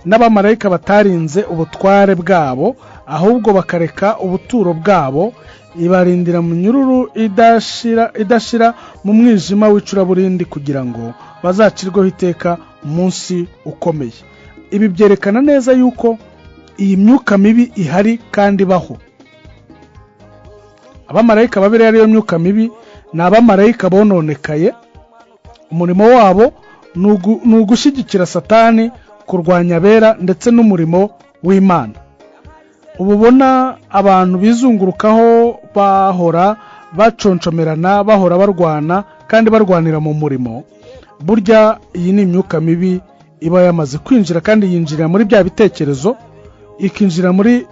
"N'abamarayika batarinze ubutware bwabo, ahubwo bakareka ubuturo bwabo, ibarindira mu minyururu idashira mu mwijima w'icuraburindi, kugira ngo bazacirweho iteka umunsi ukomeye." Ibi byerekana neza yuko iyi myuka mibi ihari kandi ibaho. Abamarayika babiri, ariyo myuka mibi, ni abamarayika bononekaye. Umurimo wabo ni ugushyigikira Satani kurwanya abera ndetse n'umurimo w'Imana. Ubu ubona abantu bizungurukaho, bahora baconcomerana, bahora barwana kandi barwanira mu murimo, burya iyi ni imyuka mibi. iba yamaze kwinjira, kandi yinjira muri bya bitekerezo, ikinjira muri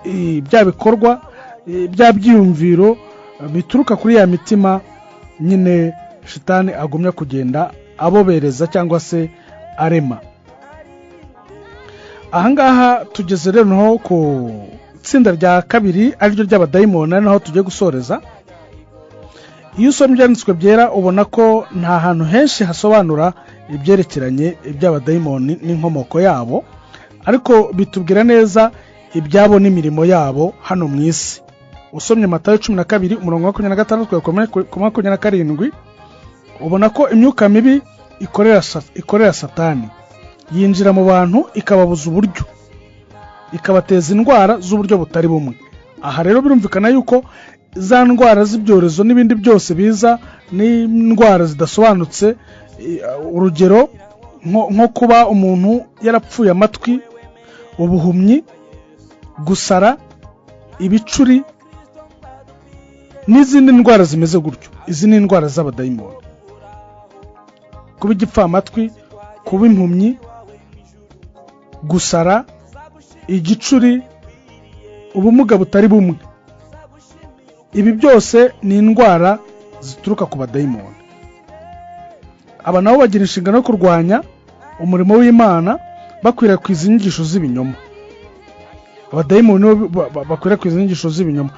bya bikorwa, bya byiyumviro bituruka kuri ya mitima nyine shitani agumya kugenda abobereza cyangwa se arema. Ahangaha tugeze rero noneho ku itsinda rya kabiri, ariryo ry'abadayimoni, ari naho tugiye gusoreza. Iyo usomye ibyanditswe byera ubona ko nta hantu henshi hasobanura ibyerekeranye iby'abadayimoni n'inkomoko yabo, ariko bitubwira neza ibyabo n'imirimo yabo hano mu isi. Usomye Matayo 12 umurongo wa 26 kugera ku 27, ubona ko imyuka mibi ikorera Satani, yinjira mu bantu ikababuza uburyo, ikabateza indwara z'uburyo butari bumwe. Aha rero birumvikana yuko za ndwara z'ibyorezo n'ibindi byose biza n'indwara zidasobanutse, urugero nko kuba umuntu yarapfuye amatwi, ubuhumyi, gusara, ibicuri n'izindi ndwara zimeze gutyo. Izi ni indwara z'abadayimoni. Kuba igipfamatwi, kuba impumyi, gusara, igicuri, ubumuga butari bumwe, ibi byose ni indwara zituruka ku badayimoni. Aba nabo bagira inshingano yo kurwanya umurimo w'Imana bakwirakwiza inyigisho z'ibinyoma. Abadayimoni nibo bakwirakwiza inyigisho z'ibinyoma.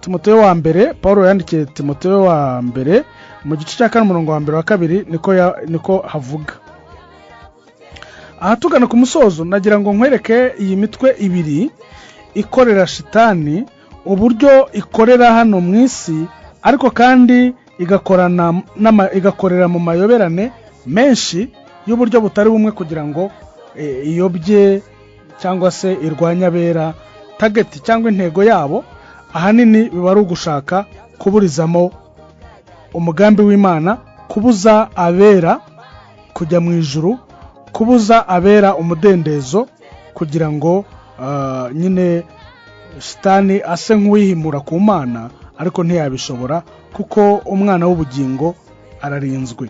Timoteyo wa mbere, Paul yandikiye Timoteyo wa mbere mu gice cya 4 umurongo wa 1 wa 2, niko havuga. Aha tugana ku musozo, nagira ngo nkwereke iyi mitwe ibiri ikorera shitani, uburyo ikorera hano mu isi, ariko kandi igakorera mu mayoberane menshi y'uburyo butari bumwe kugira ngo iyobye cyangwa se irwanye abera. Target cyangwa intego yabo ahanini biba ari ugushaka kuburizamo umugambi w'Imana, kubuza abera kujya mu ijuru, kubuza abera umudendezo, kugira ngo nyine shitani ase nk'uwihimura ku Mana, ariko ntiyabishobora kuko umwana w'ubugingo ararinzwe.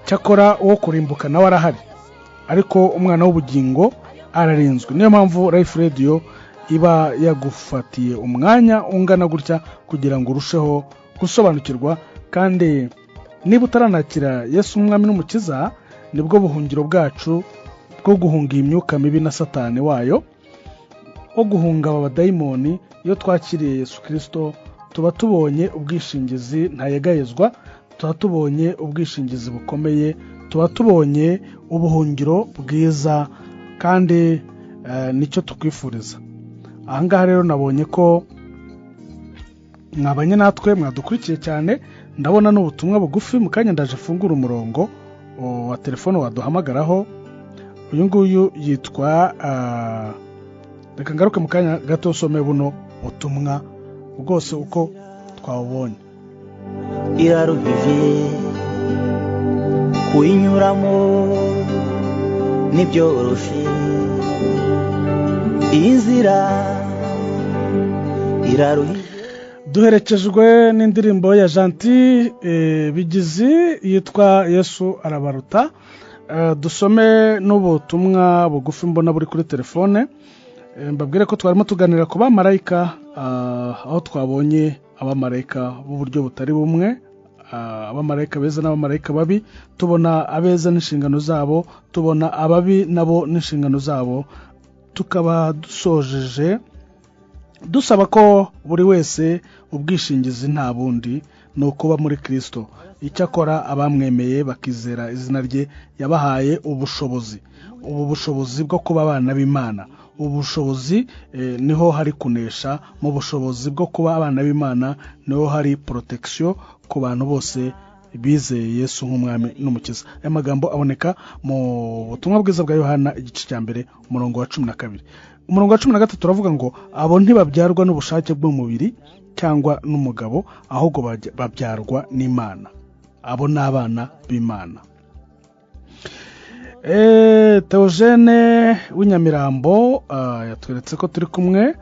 Cyakora uwo kurimbuka nawe arahari, ariko umwana w'ubugingo ararinzwe. Niyo mpamvu Life Radio iba yagufatiye umwanya ungana gutya kugira ngo urusheho gusobanukirwa, kandi niba utaranakira Yesu umwami n'umukiza, nibwo buhungiro bwacu bwo guhunga iyi myuka mibi na Satani wayo, wo guhunga aba badayimoni. Iyo twakiriye Yesu Kristo tuba tubonye ubwishingizi ntayegayezwa, tuba tubonye ubwishingizi bukomeye, tuba tubonye ubuhungiro bwiza, kandi nicyo tukwifuriza. Ahangaha rero nabonye ko mwabanye natwe, mwadukurikiye cyane. Ndabona n'ubutumwa bugufi, mu kanya ndaje afungura umurongo wa telefone waduhamagaraho. Uyu nguyu yitwa, reka ngaruke mu kanya gato usome buno butumwa bwose uko twabubonye. Iraruhije kuyinyuramo nibyoroshe, iyi nzira iraruhije. Duherekejwe n'indirimbo ya Gentil Bigizi yitwa Yesu arabaruta. Dusome n'ubutumwa bugufi mbona buri kuri telefone. Mbabwire ko twarimo tuganira ku bamarayika, aho twabonye abamarayika b'uburyo butari bumwe, abamarayika beza n'abamarayika babi. Tubona abeza n'inshingano zabo, tubona ababi nabo n'inshingano zabo. Tukaba dusojeje dusaba ko buri wese ubwishingizi nta bundi ni ukuba muri Kristo. Icyakora abamwemeye bakizera izina rye yabahaye ubushobozi, ubu bushobozi bwo kuba abana b'Imana. Ubu bushobozi niho hari kunesha, mu bushobozi bwo kuba abana b'Imana niho hari protection ku bantu bose bizeye Yesu nk'umwami n'umukiza. Aya magambo aboneka mu butumwa bwiza bwa Yohana igice cya 1 umurongo wa 12. Umurongo wa 13 uravuga ngo abo ntibabyarwa n'ubushake bw'umubiri cyangwa n'umugabo, ahubwo babyarwa n'Imana. Abo ni abana b'Imana. Theogene w'Inyamirambo yatweretse ko turi kumwe,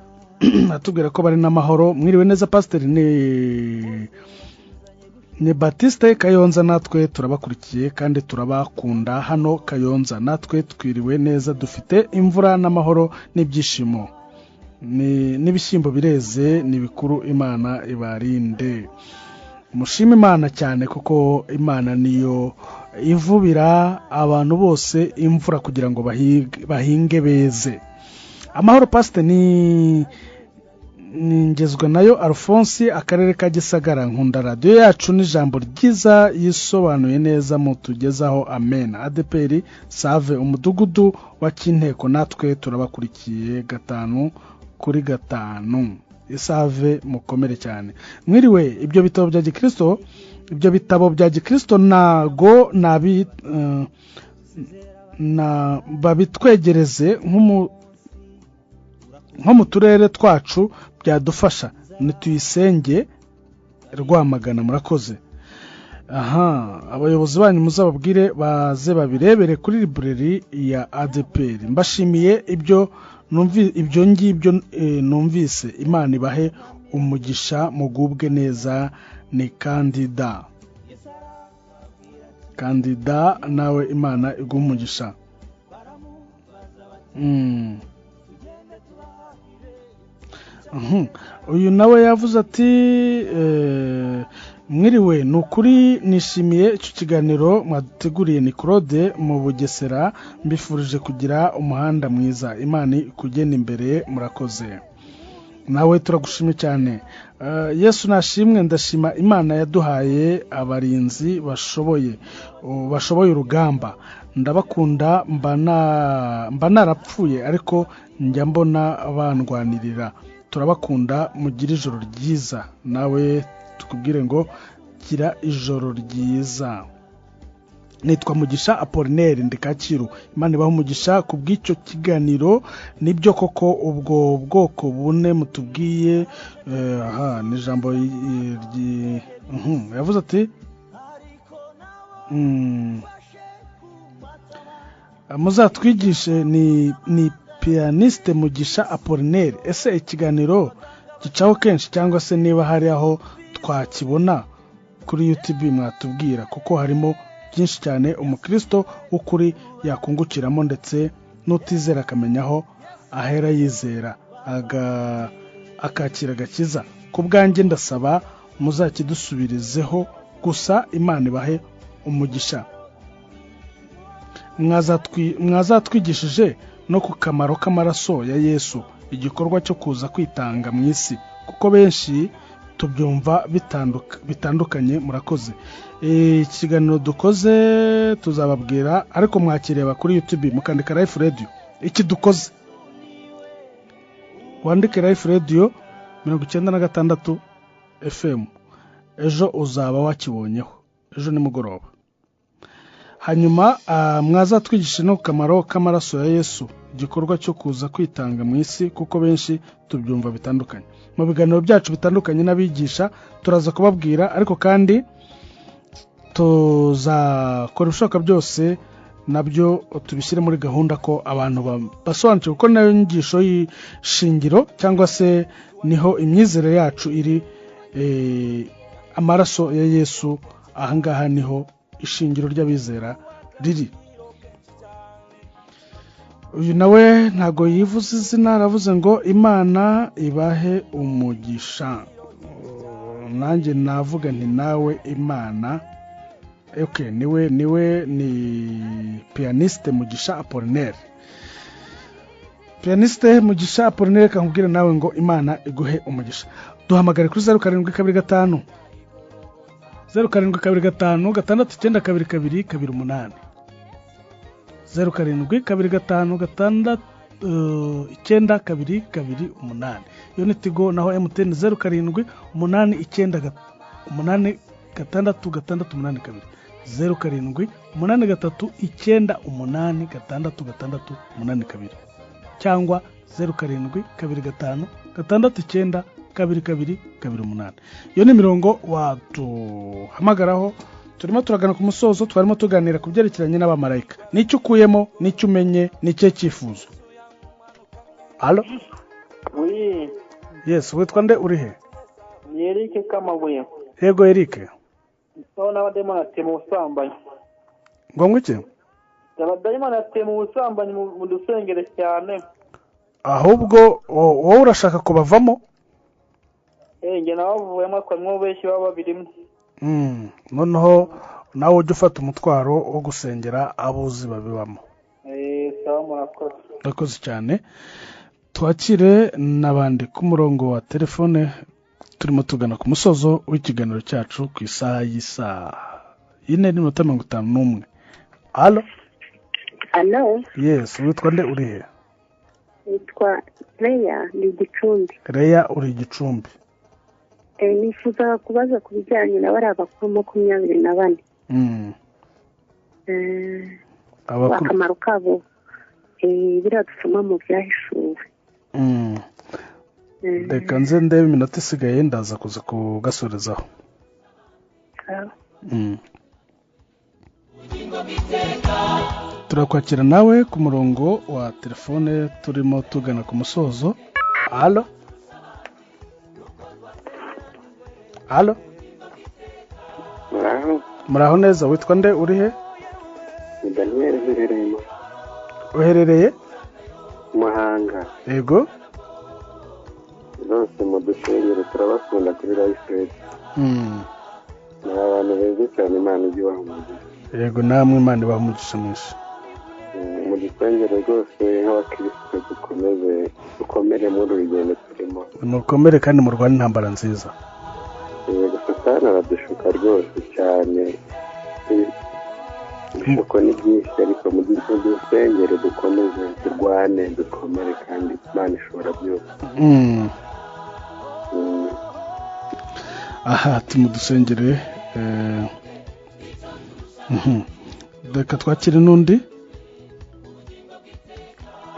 atubwira ko bari n'amahoro. Mwiriwe neza pasiteri, Ni Batiste Kayonza, natwe turabakurikiye kandi turabakunda hano Kayonza. Natwe twiriwe neza, dufite imvura n'amahoro n'ibyishimo, n'ibishyimbo bireze, ni bikuru. Imana ibarinde. Mushime Imana cyane, kuko Imana niyo ivubira abantu bose imvura kugira ngo bahinge beze. Amahoro pasite, ni ningezwa nayo Alphonse, akarere ka Gisagara. Nkunda radiyo yacu n'ijambo ryiza yisobanuye neza mutugezaho. Amen. ADEPR Save, umudugudu wa Kinteko, natwe turabakurikiye 5 kuri 5. Isave, mukomere cyane. Mwiriwe. Ibyo bitabo bya gikristo ntago nabi na babitwegereze nko mu turere twacu, byadufasha. Nituyisenge Rwamagana. Murakoze. Aha, abayobozi banyu muzababwire baze babirebere kuri library ya ADEPR. Mbashimiye ibyo ibyo ngibyo numvise. Imana ibahe umugisha, mugubwe neza. Ni kandida. Kandida, nawe Imana iguha umugisha. Uyu nawe yavuze ati mwiriwe, ni ukuri nishimiye icyo kiganiro mwaduteguriye. Ni Claude mu Bugesera, mbifurije kugira umuhanda mwiza, Imana ikugena imbere. Murakoze, nawe turagushimye cyane. Yesu nashimwe. Ndashima Imana yaduhaye abarinzi bashoboye urugamba. Ndabakunda, mba narapfuye ariko njya mbona bandwanirira. Turabakunda, mugire ijoro ryiza. Nawe tukubwire ngo gira ijoro ryiza. Nitwa Mugisha Apollinaire, ndi Kacyiru. Imana ibahe umugisha ku bw'icyo kiganiro. Nibyo koko, ubwo bwoko bune mutubwiye. Aha ni ijambo yavuze ati muzatwigishe. Ni pianiste Mugisha Apollinaire. Ese ikiganiro gicaho kenshi, cyangwa se niba hari aho twakibona kuri YouTube mwatubwira, kuko harimo byinshi cyane umukristo w'ukuri yakungukiramo, ndetse n'utizera akamenya aho ahera yizera akakira agakiza. Ku bwanjye ndasaba muzakidusubirizeho gusa. Imana ibahe umugisha. Mwazatwigishije no ku kamaro k'amaraso ya Yesu, igikorwa cyo kuza kwitanga mu isi, kuko benshi tubyumva bitandukanye. Murakoze. Ikiganiro dukoze tuzababwira, ariko mwakireba kuri YouTube mukandika Life Radio. Iki dukoze, wandike Life Radio 96 FM, ejo uzaba wakibonyeho, ejo nimugoroba. Hanyuma mwazatwigisha no ku kamaro k'amaraso ya Yesu, igikorwa cyo kuza kwitanga mu isi, kuko benshi tubyumva bitandukanye. Mu biganiro byacu bitandukanye n'abigisha turaza kubabwira, ariko kandi tuzakora ibishoboka byose nabyo tubishyire muri gahunda ko abantu basobanukiwe, kuko nayo nyigisho y'ishingiro cyangwa se niho imyizerere yacu iri. Amaraso ya Yesu, ahangaha niho ishingiro ry'abizera riri. Uyu nawe ntago yivuze izina, aravuze ngo Imana ibahe umugisha. Nanjye navuga nti nawe Imana. Okay, niwe ni pianiste Mugisha Apollinaire. Pianiste Mugisha Apollinaire, kakubwira nawe ngo Imana iguhe umugisha. Duhamagare kuri 0725, 0725 692 22 8, 0725 6 92 28. Iyo ni Tigo. Naho MTN, 0789 86 682, 0783 98 66 82, cyangwa 0725 69 22 28. Iyo ni imirongo waduhamagaraho. Turimo turagana ku musozo. Twarimo tuganira ku byerekeranye n'abamarayika. N'icyo ukuyemo, n'icyo umenye, n'icyo cyifuzo. Allo? Oui. Yes, witwa nde, uri he? Ni Eric Kamabuye. Yego, Eric. Noneho n'abadayimoni ateye mu busambanyi. Ngombwa iki? Abadayimoni ateye mu busambanyi mu dusengere cyane. Ahubwo wowe urashaka kubavamo? Njye nabavuyemo ariko harimo benshi baba babirimo. Noneho nawe ujya ufata umutwaro wo gusengera abo uzi babibamo. Sawa, murakoze. Murakoze cyane. Twakire n'abandi ku murongo wa telefone, turimo tugana ku musozo w'ikiganiro cyacu ku isaha y'isaa 4:51. Alo. Alo. Yes, witwa nde, uri he? Nitwa Leya, ni Gicumbi. Leya, uri Gicumbi. Nifuza kubaza ku bijyanye na bariya bakuru 24. Akamaro kabo biriya dusoma mu byahishuwe. Reka nze ndebe iminota isigaye, ndaza kuza kugasorezaho. Turakwakira nawe ku murongo wa telefone, turimo tugana ku musozo. Alo. Alo. Muraho neza, witwa nde, uri he? Ni Daniel, uherereye Uherereye Muhanga. Yego. Rwose mudusengere, turabakunda kuri Life Radio. Ni abantu beza cyane, Imana ijye ibaha umugisha. Yego, namwe Imana ibaha umugisha mwinshi. Mudusengere rwose nk'abakirisitu, dukomeze dukomere muri uru rugendo turimo. Mukomere kandi murwane intambara nziza. Yego, Satani aradushuka rwose cyane, ibishuko ni byinshi, ariko mudusengere dukomeze turwane dukomere, kandi Imana ishobora byose. Aha tumudusengere. Reka twakire n'undi.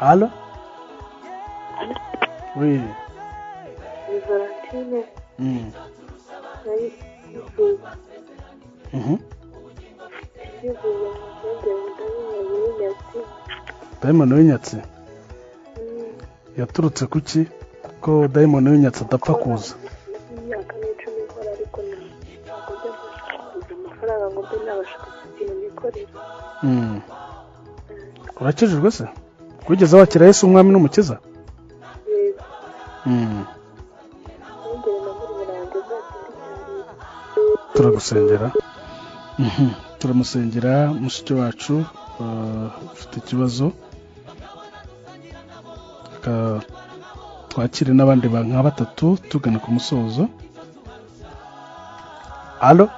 Alo. Oui. Ni Valentine. Dayimoni w'inyatsi yaturutse kuki? Ko dayimoni w'inyatsi adapfa kuza. Imyaka ni 10 nkora, ariko ntabwo njya mbasha amafaranga ngo mbe nabasha kugira imikorere. Urakijijwe se? Wigeze wakira Yesu umwami n'umukiza? Yego. Turagusengera. Turamusengera mushiki wacu ufite ikibazo. Twakire n'abandi nka batatu tugana ku musozo. Alo.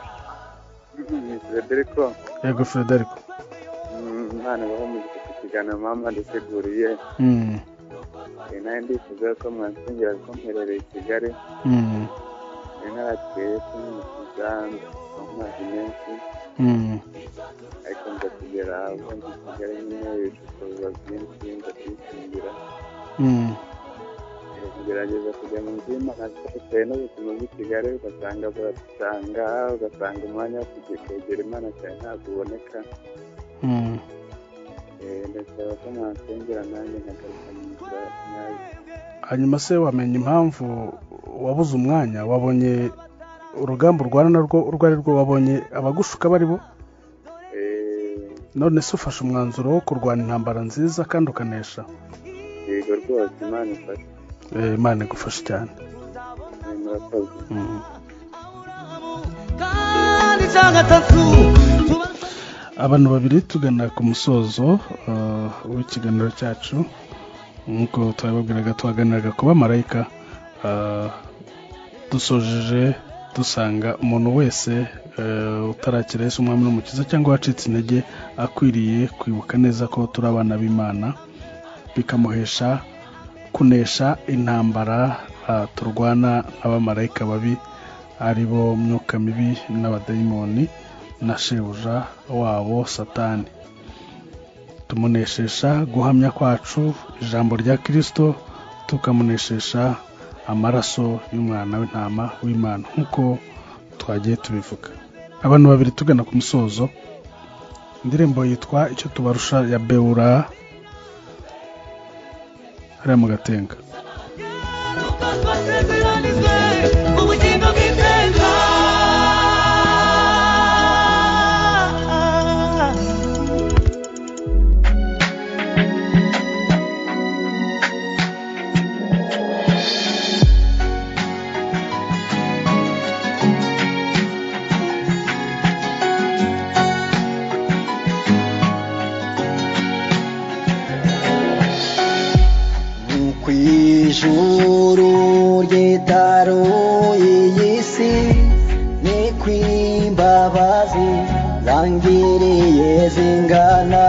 Federico. Yego Federico. Imana ibahe umugisha ku kiganiro mama duteguriye. Nawe ndifuza ko mwansengera ko mperereye i Kigali. Narakiriye n'umukiza amazi menshi. Ariko nza kugera aho ndi i Kigali nyine ibishuko biba byinshi, nza kwishingira. Kugerageza kujya mu nzu y'Imana bitewe n'ubuzima bw'i Kigali, ugasanga burasanga, ugasanga umwanya wo kwegera Imana cyane ntabwo uboneka. Ndasaba ko mwansengera nanjye nkagaruka mu nzira nyayo. Hanyuma se wamenya impamvu wabuze umwanya? Wabonye urugamba urwana narwo urwo ari rwo, wabonye abagushuka bari bo? None se ufashe umwanzuro wo kurwana intambara nziza kandi ukanesha? Yego rwose, Imana ifashe. Imana igufashe cyane. Abantu babiri tugana ku musozo w'ikiganiro cyacu. Nk'uko twababwiraga, twaganiraga ku bamarayika. Dusojeje dusanga umuntu wese utarakira Yesu umwami n'umukiza cyangwa wacitse intege akwiriye kwibuka neza ko turi abana b'Imana, bikamuhesha kunesha intambara turwana n'abamarayika babi, ari bo myuka mibi n'abadayimoni na shebuja wabo Satani. Tumunesesha guhamya kwacu ijambo rya Kristo, tukamuneshesha amaraso y'umwana w'intama w'Imana, nk'uko twagiye tubivuga. Abantu babiri tugana ku musozo. Indirimbo yitwa Icyo Tubarusha ya Beura hariya mu Gatenga. Ukwimbabazi zangiriye zingana,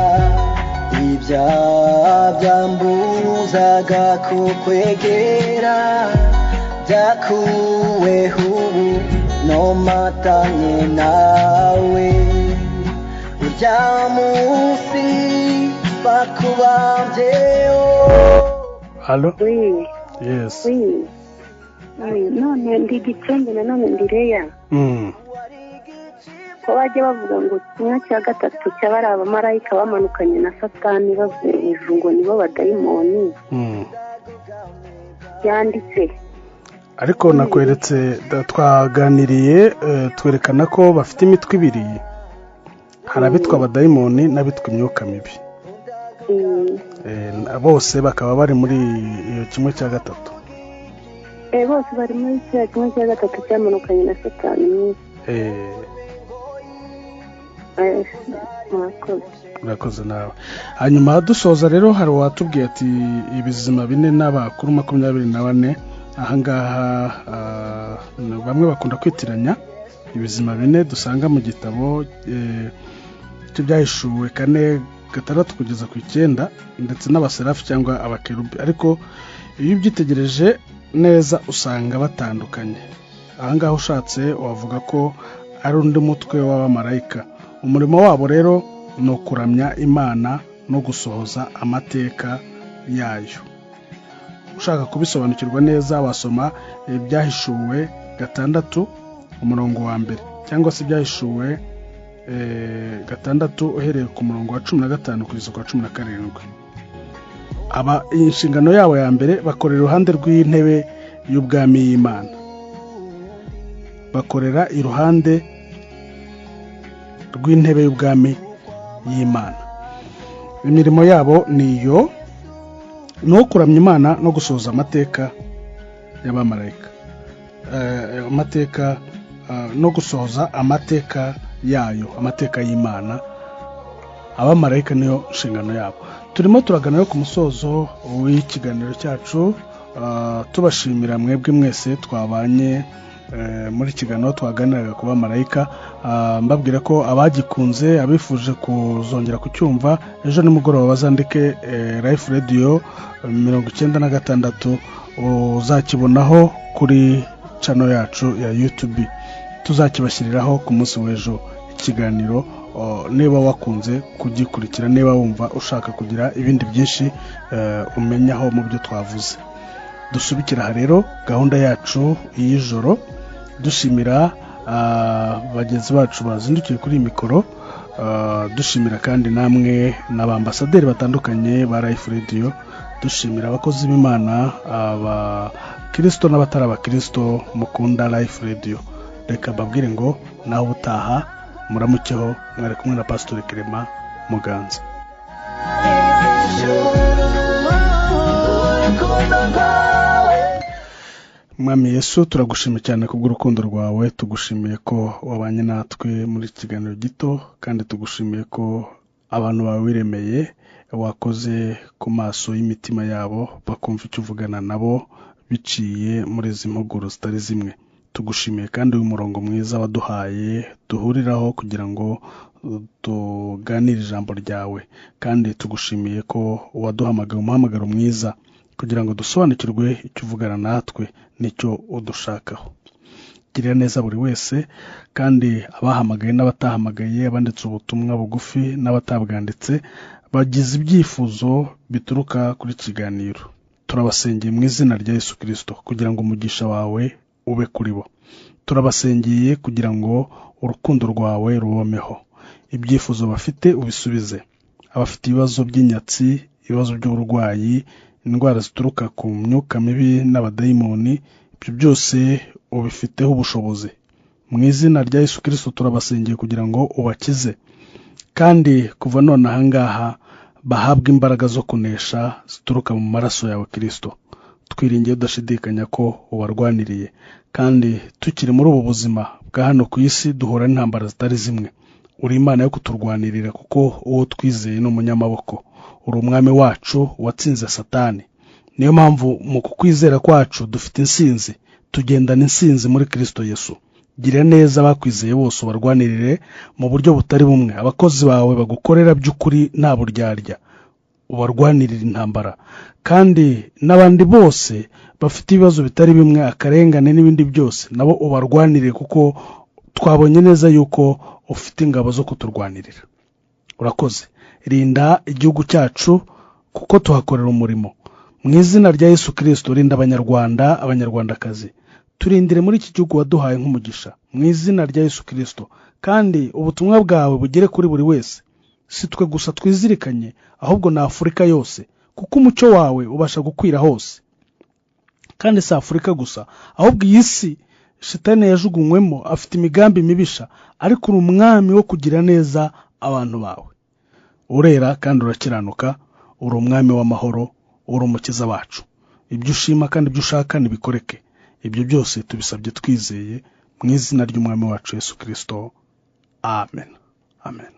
ibyaha byambuzaga kukwegera byakuweho ubu nomatanye nawe. Urya munsi bakubambyeho. Allo? Oui. Yes. Oui. None ndi Gicumbi, nanone ndi Leya. Ko bajya bavuga ngo kimwe cya gatatu cy'abari abamarayika bamanukanye na Satani bavuye mu ijuru ngo nibo badayimoni. Yanditse. Ariko nakweretse, twaganiriye, twerekana ko bafite imitwe ibiri. Hari abitwa abadayimoni n'abitwa imyuka mibi. Bose bakaba bari muri iyo kimwe cya gatatu. Bose bari muri kiriya kimwe cya gatatu cyamanukanye na Satani. Murakoze nawe. Hanyuma dusoza rero, hari uwatubwiye ati ibizima bine n'abakuru 24. Ahangaha bamwe bakunda kwitiranya ibizima bine dusanga mu gitabo cy'Ibyahishuwe 4:6 kugeza ku 9, ndetse n'abaserafi cyangwa abakerubi. Ariko iyo ubyitegereje neza usanga batandukanye. Ahangaha ushatse wavuga ko ari undi mutwe w'abamarayika. Umurimo wabo rero ni ukuramya Imana no gusohoza amateka yayo. Ushaka kubisobanukirwa neza wasoma Ibyahishuwe 6 umurongo wa 1, cyangwa se Ibyahishuwe 6 uhereye ku murongo wa 15 kugeza ku wa 17. Aba inshingano yabo ya mbere, bakorera iruhande rw'intebe y'ubwami y'Imana. Bakorera iruhande rw'intebe y'ubwami y'Imana. Imirimo yabo ni iyo, ni uwo kuramya Imana no gusohoza amateka y'abamarayika, amateka no gusohoza amateka yayo, amateka y'Imana. Abamarayika niyo nshingano yabo. Turimo turagana yo ku musozo w'ikiganiro cyacu, tubashimira mwebwe mwese twabanye muri kiganiro twaganiraga ku bamarayika. Mbabwira ko abagikunze, abifuje kuzongera kucyumva ejo nimugoroba bazandike Life Radio 96, uzakibonaho kuri channel yacu ya YouTube. Tuzakibashyiriraho ku munsi w'ejo ikiganiro, niba wakunze kugikurikira, niba wumva ushaka kugira ibindi byinshi umenyaho mu byo twavuze. Dusubikira aha rero gahunda yacu y'ijoro, dushimira bagenzi bacu bazindukiye kuri iyi mikoro, dushimira kandi namwe n'abambasaderi batandukanye ba Life Radio, dushimira abakozi b'Imana, abakirisito n'abatari abakirisito mukunda Life Radio. Reka mbabwire ngo naho ubutaha muramukeho. Mwari kumwe na Pastor Clement Muganza. Mwami Yesu, turagushimiye cyane kubw'urukundo rwawe, tugushimiye ko wabanye natwe muri iki kiganiro gito, kandi tugushimiye ko abantu bawe wiremeye wakoze ku maso y'imitima yabo, bakumva icyo uvugana nabo biciye muri izi mpuguro zitari zimwe. Tugushimiye kandi uyu murongo mwiza waduhaye duhuriraho kugira ngo tuganire ijambo ryawe, kandi tugushimiye ko waduhamagaye umuhamagaro mwiza kugira ngo dusobanukirwe icyo uvugana natwe n'icyo udushakaho. Girira neza buri wese, kandi abahamagaye n'abatahamagaye, abanditse ubutumwa bugufi n'abatabwanditse, bagize ibyifuzo bituruka kuri kiganiro, turabasengeye mu izina rya Yesu Kristo kugira ngo umugisha wawe ube kuri bo. Turabasengeye kugira ngo urukundo rwawe rubomeho, ibyifuzo bafite ubisubize. Abafite ibibazo by'inyatsi, ibibazo by'uburwayi, indwara zituruka ku myuka mibi n'abadayimoni, ibyo byose ubifiteho ubushobozi. Mu izina rya Yesu Kristo turabasengeye kugira ngo ubakize, kandi kuva none ahangaha bahabwe imbaraga zo kunesha zituruka mu maraso yawe Kristo. Twiringiye udashidikanya ko ubarwaniriye, kandi tukiri muri ubu buzima bwa hano ku isi duhura n'intambara zitari zimwe. Uri Imana yo kuturwanirira, kuko uwo twizeye ni umunyamaboko. Uri umwami wacu watsinze Satani. Niyo mpamvu mu kukwizera kwacu dufite insinzi, tugendana insinzi muri Kristo Yesu. Gira neza abakwizeye bose, ubarwanirire mu buryo butari bumwe. Abakozi bawe bagukorera by'ukuri nta buryarya, ubarwanirire intambara. Kandi n'abandi bose bafite ibibazo bitari bimwe, akarengane n'ibindi byose, nabo ubarwanirire, kuko twabonye neza yuko ufite ingabo zo kuturwanirira. Urakoze. Rinda igihugu cyacu kuko tuhakorera umurimo. Mu izina rya Yesu Kirisito, rinda Abanyarwanda, Abanyarwandakazi, turindire muri iki gihugu waduhaye nk'umugisha, mu izina rya Yesu Kirisito. Kandi ubutumwa bwawe bugere kuri buri wese, si twe gusa twizirikanye, ahubwo na Afurika yose, kuko umucyo wawe ubasha gukwira hose. Kandi si Afurika gusa, ahubwo iyi si Shitani yajugunywemo afite imigambi mibisha, ariko uri umwami wo kugira neza abantu bawe. Urera kandi urakiranuka, uri umwami w'amahoro, uri umukiza wacu. Ibyo ushima kandi ibyo ushaka nibikoreke. Ibyo byose tubisabye twizeye mu izina ry'umwami wacu Yesu Kirisito. Amen, amen.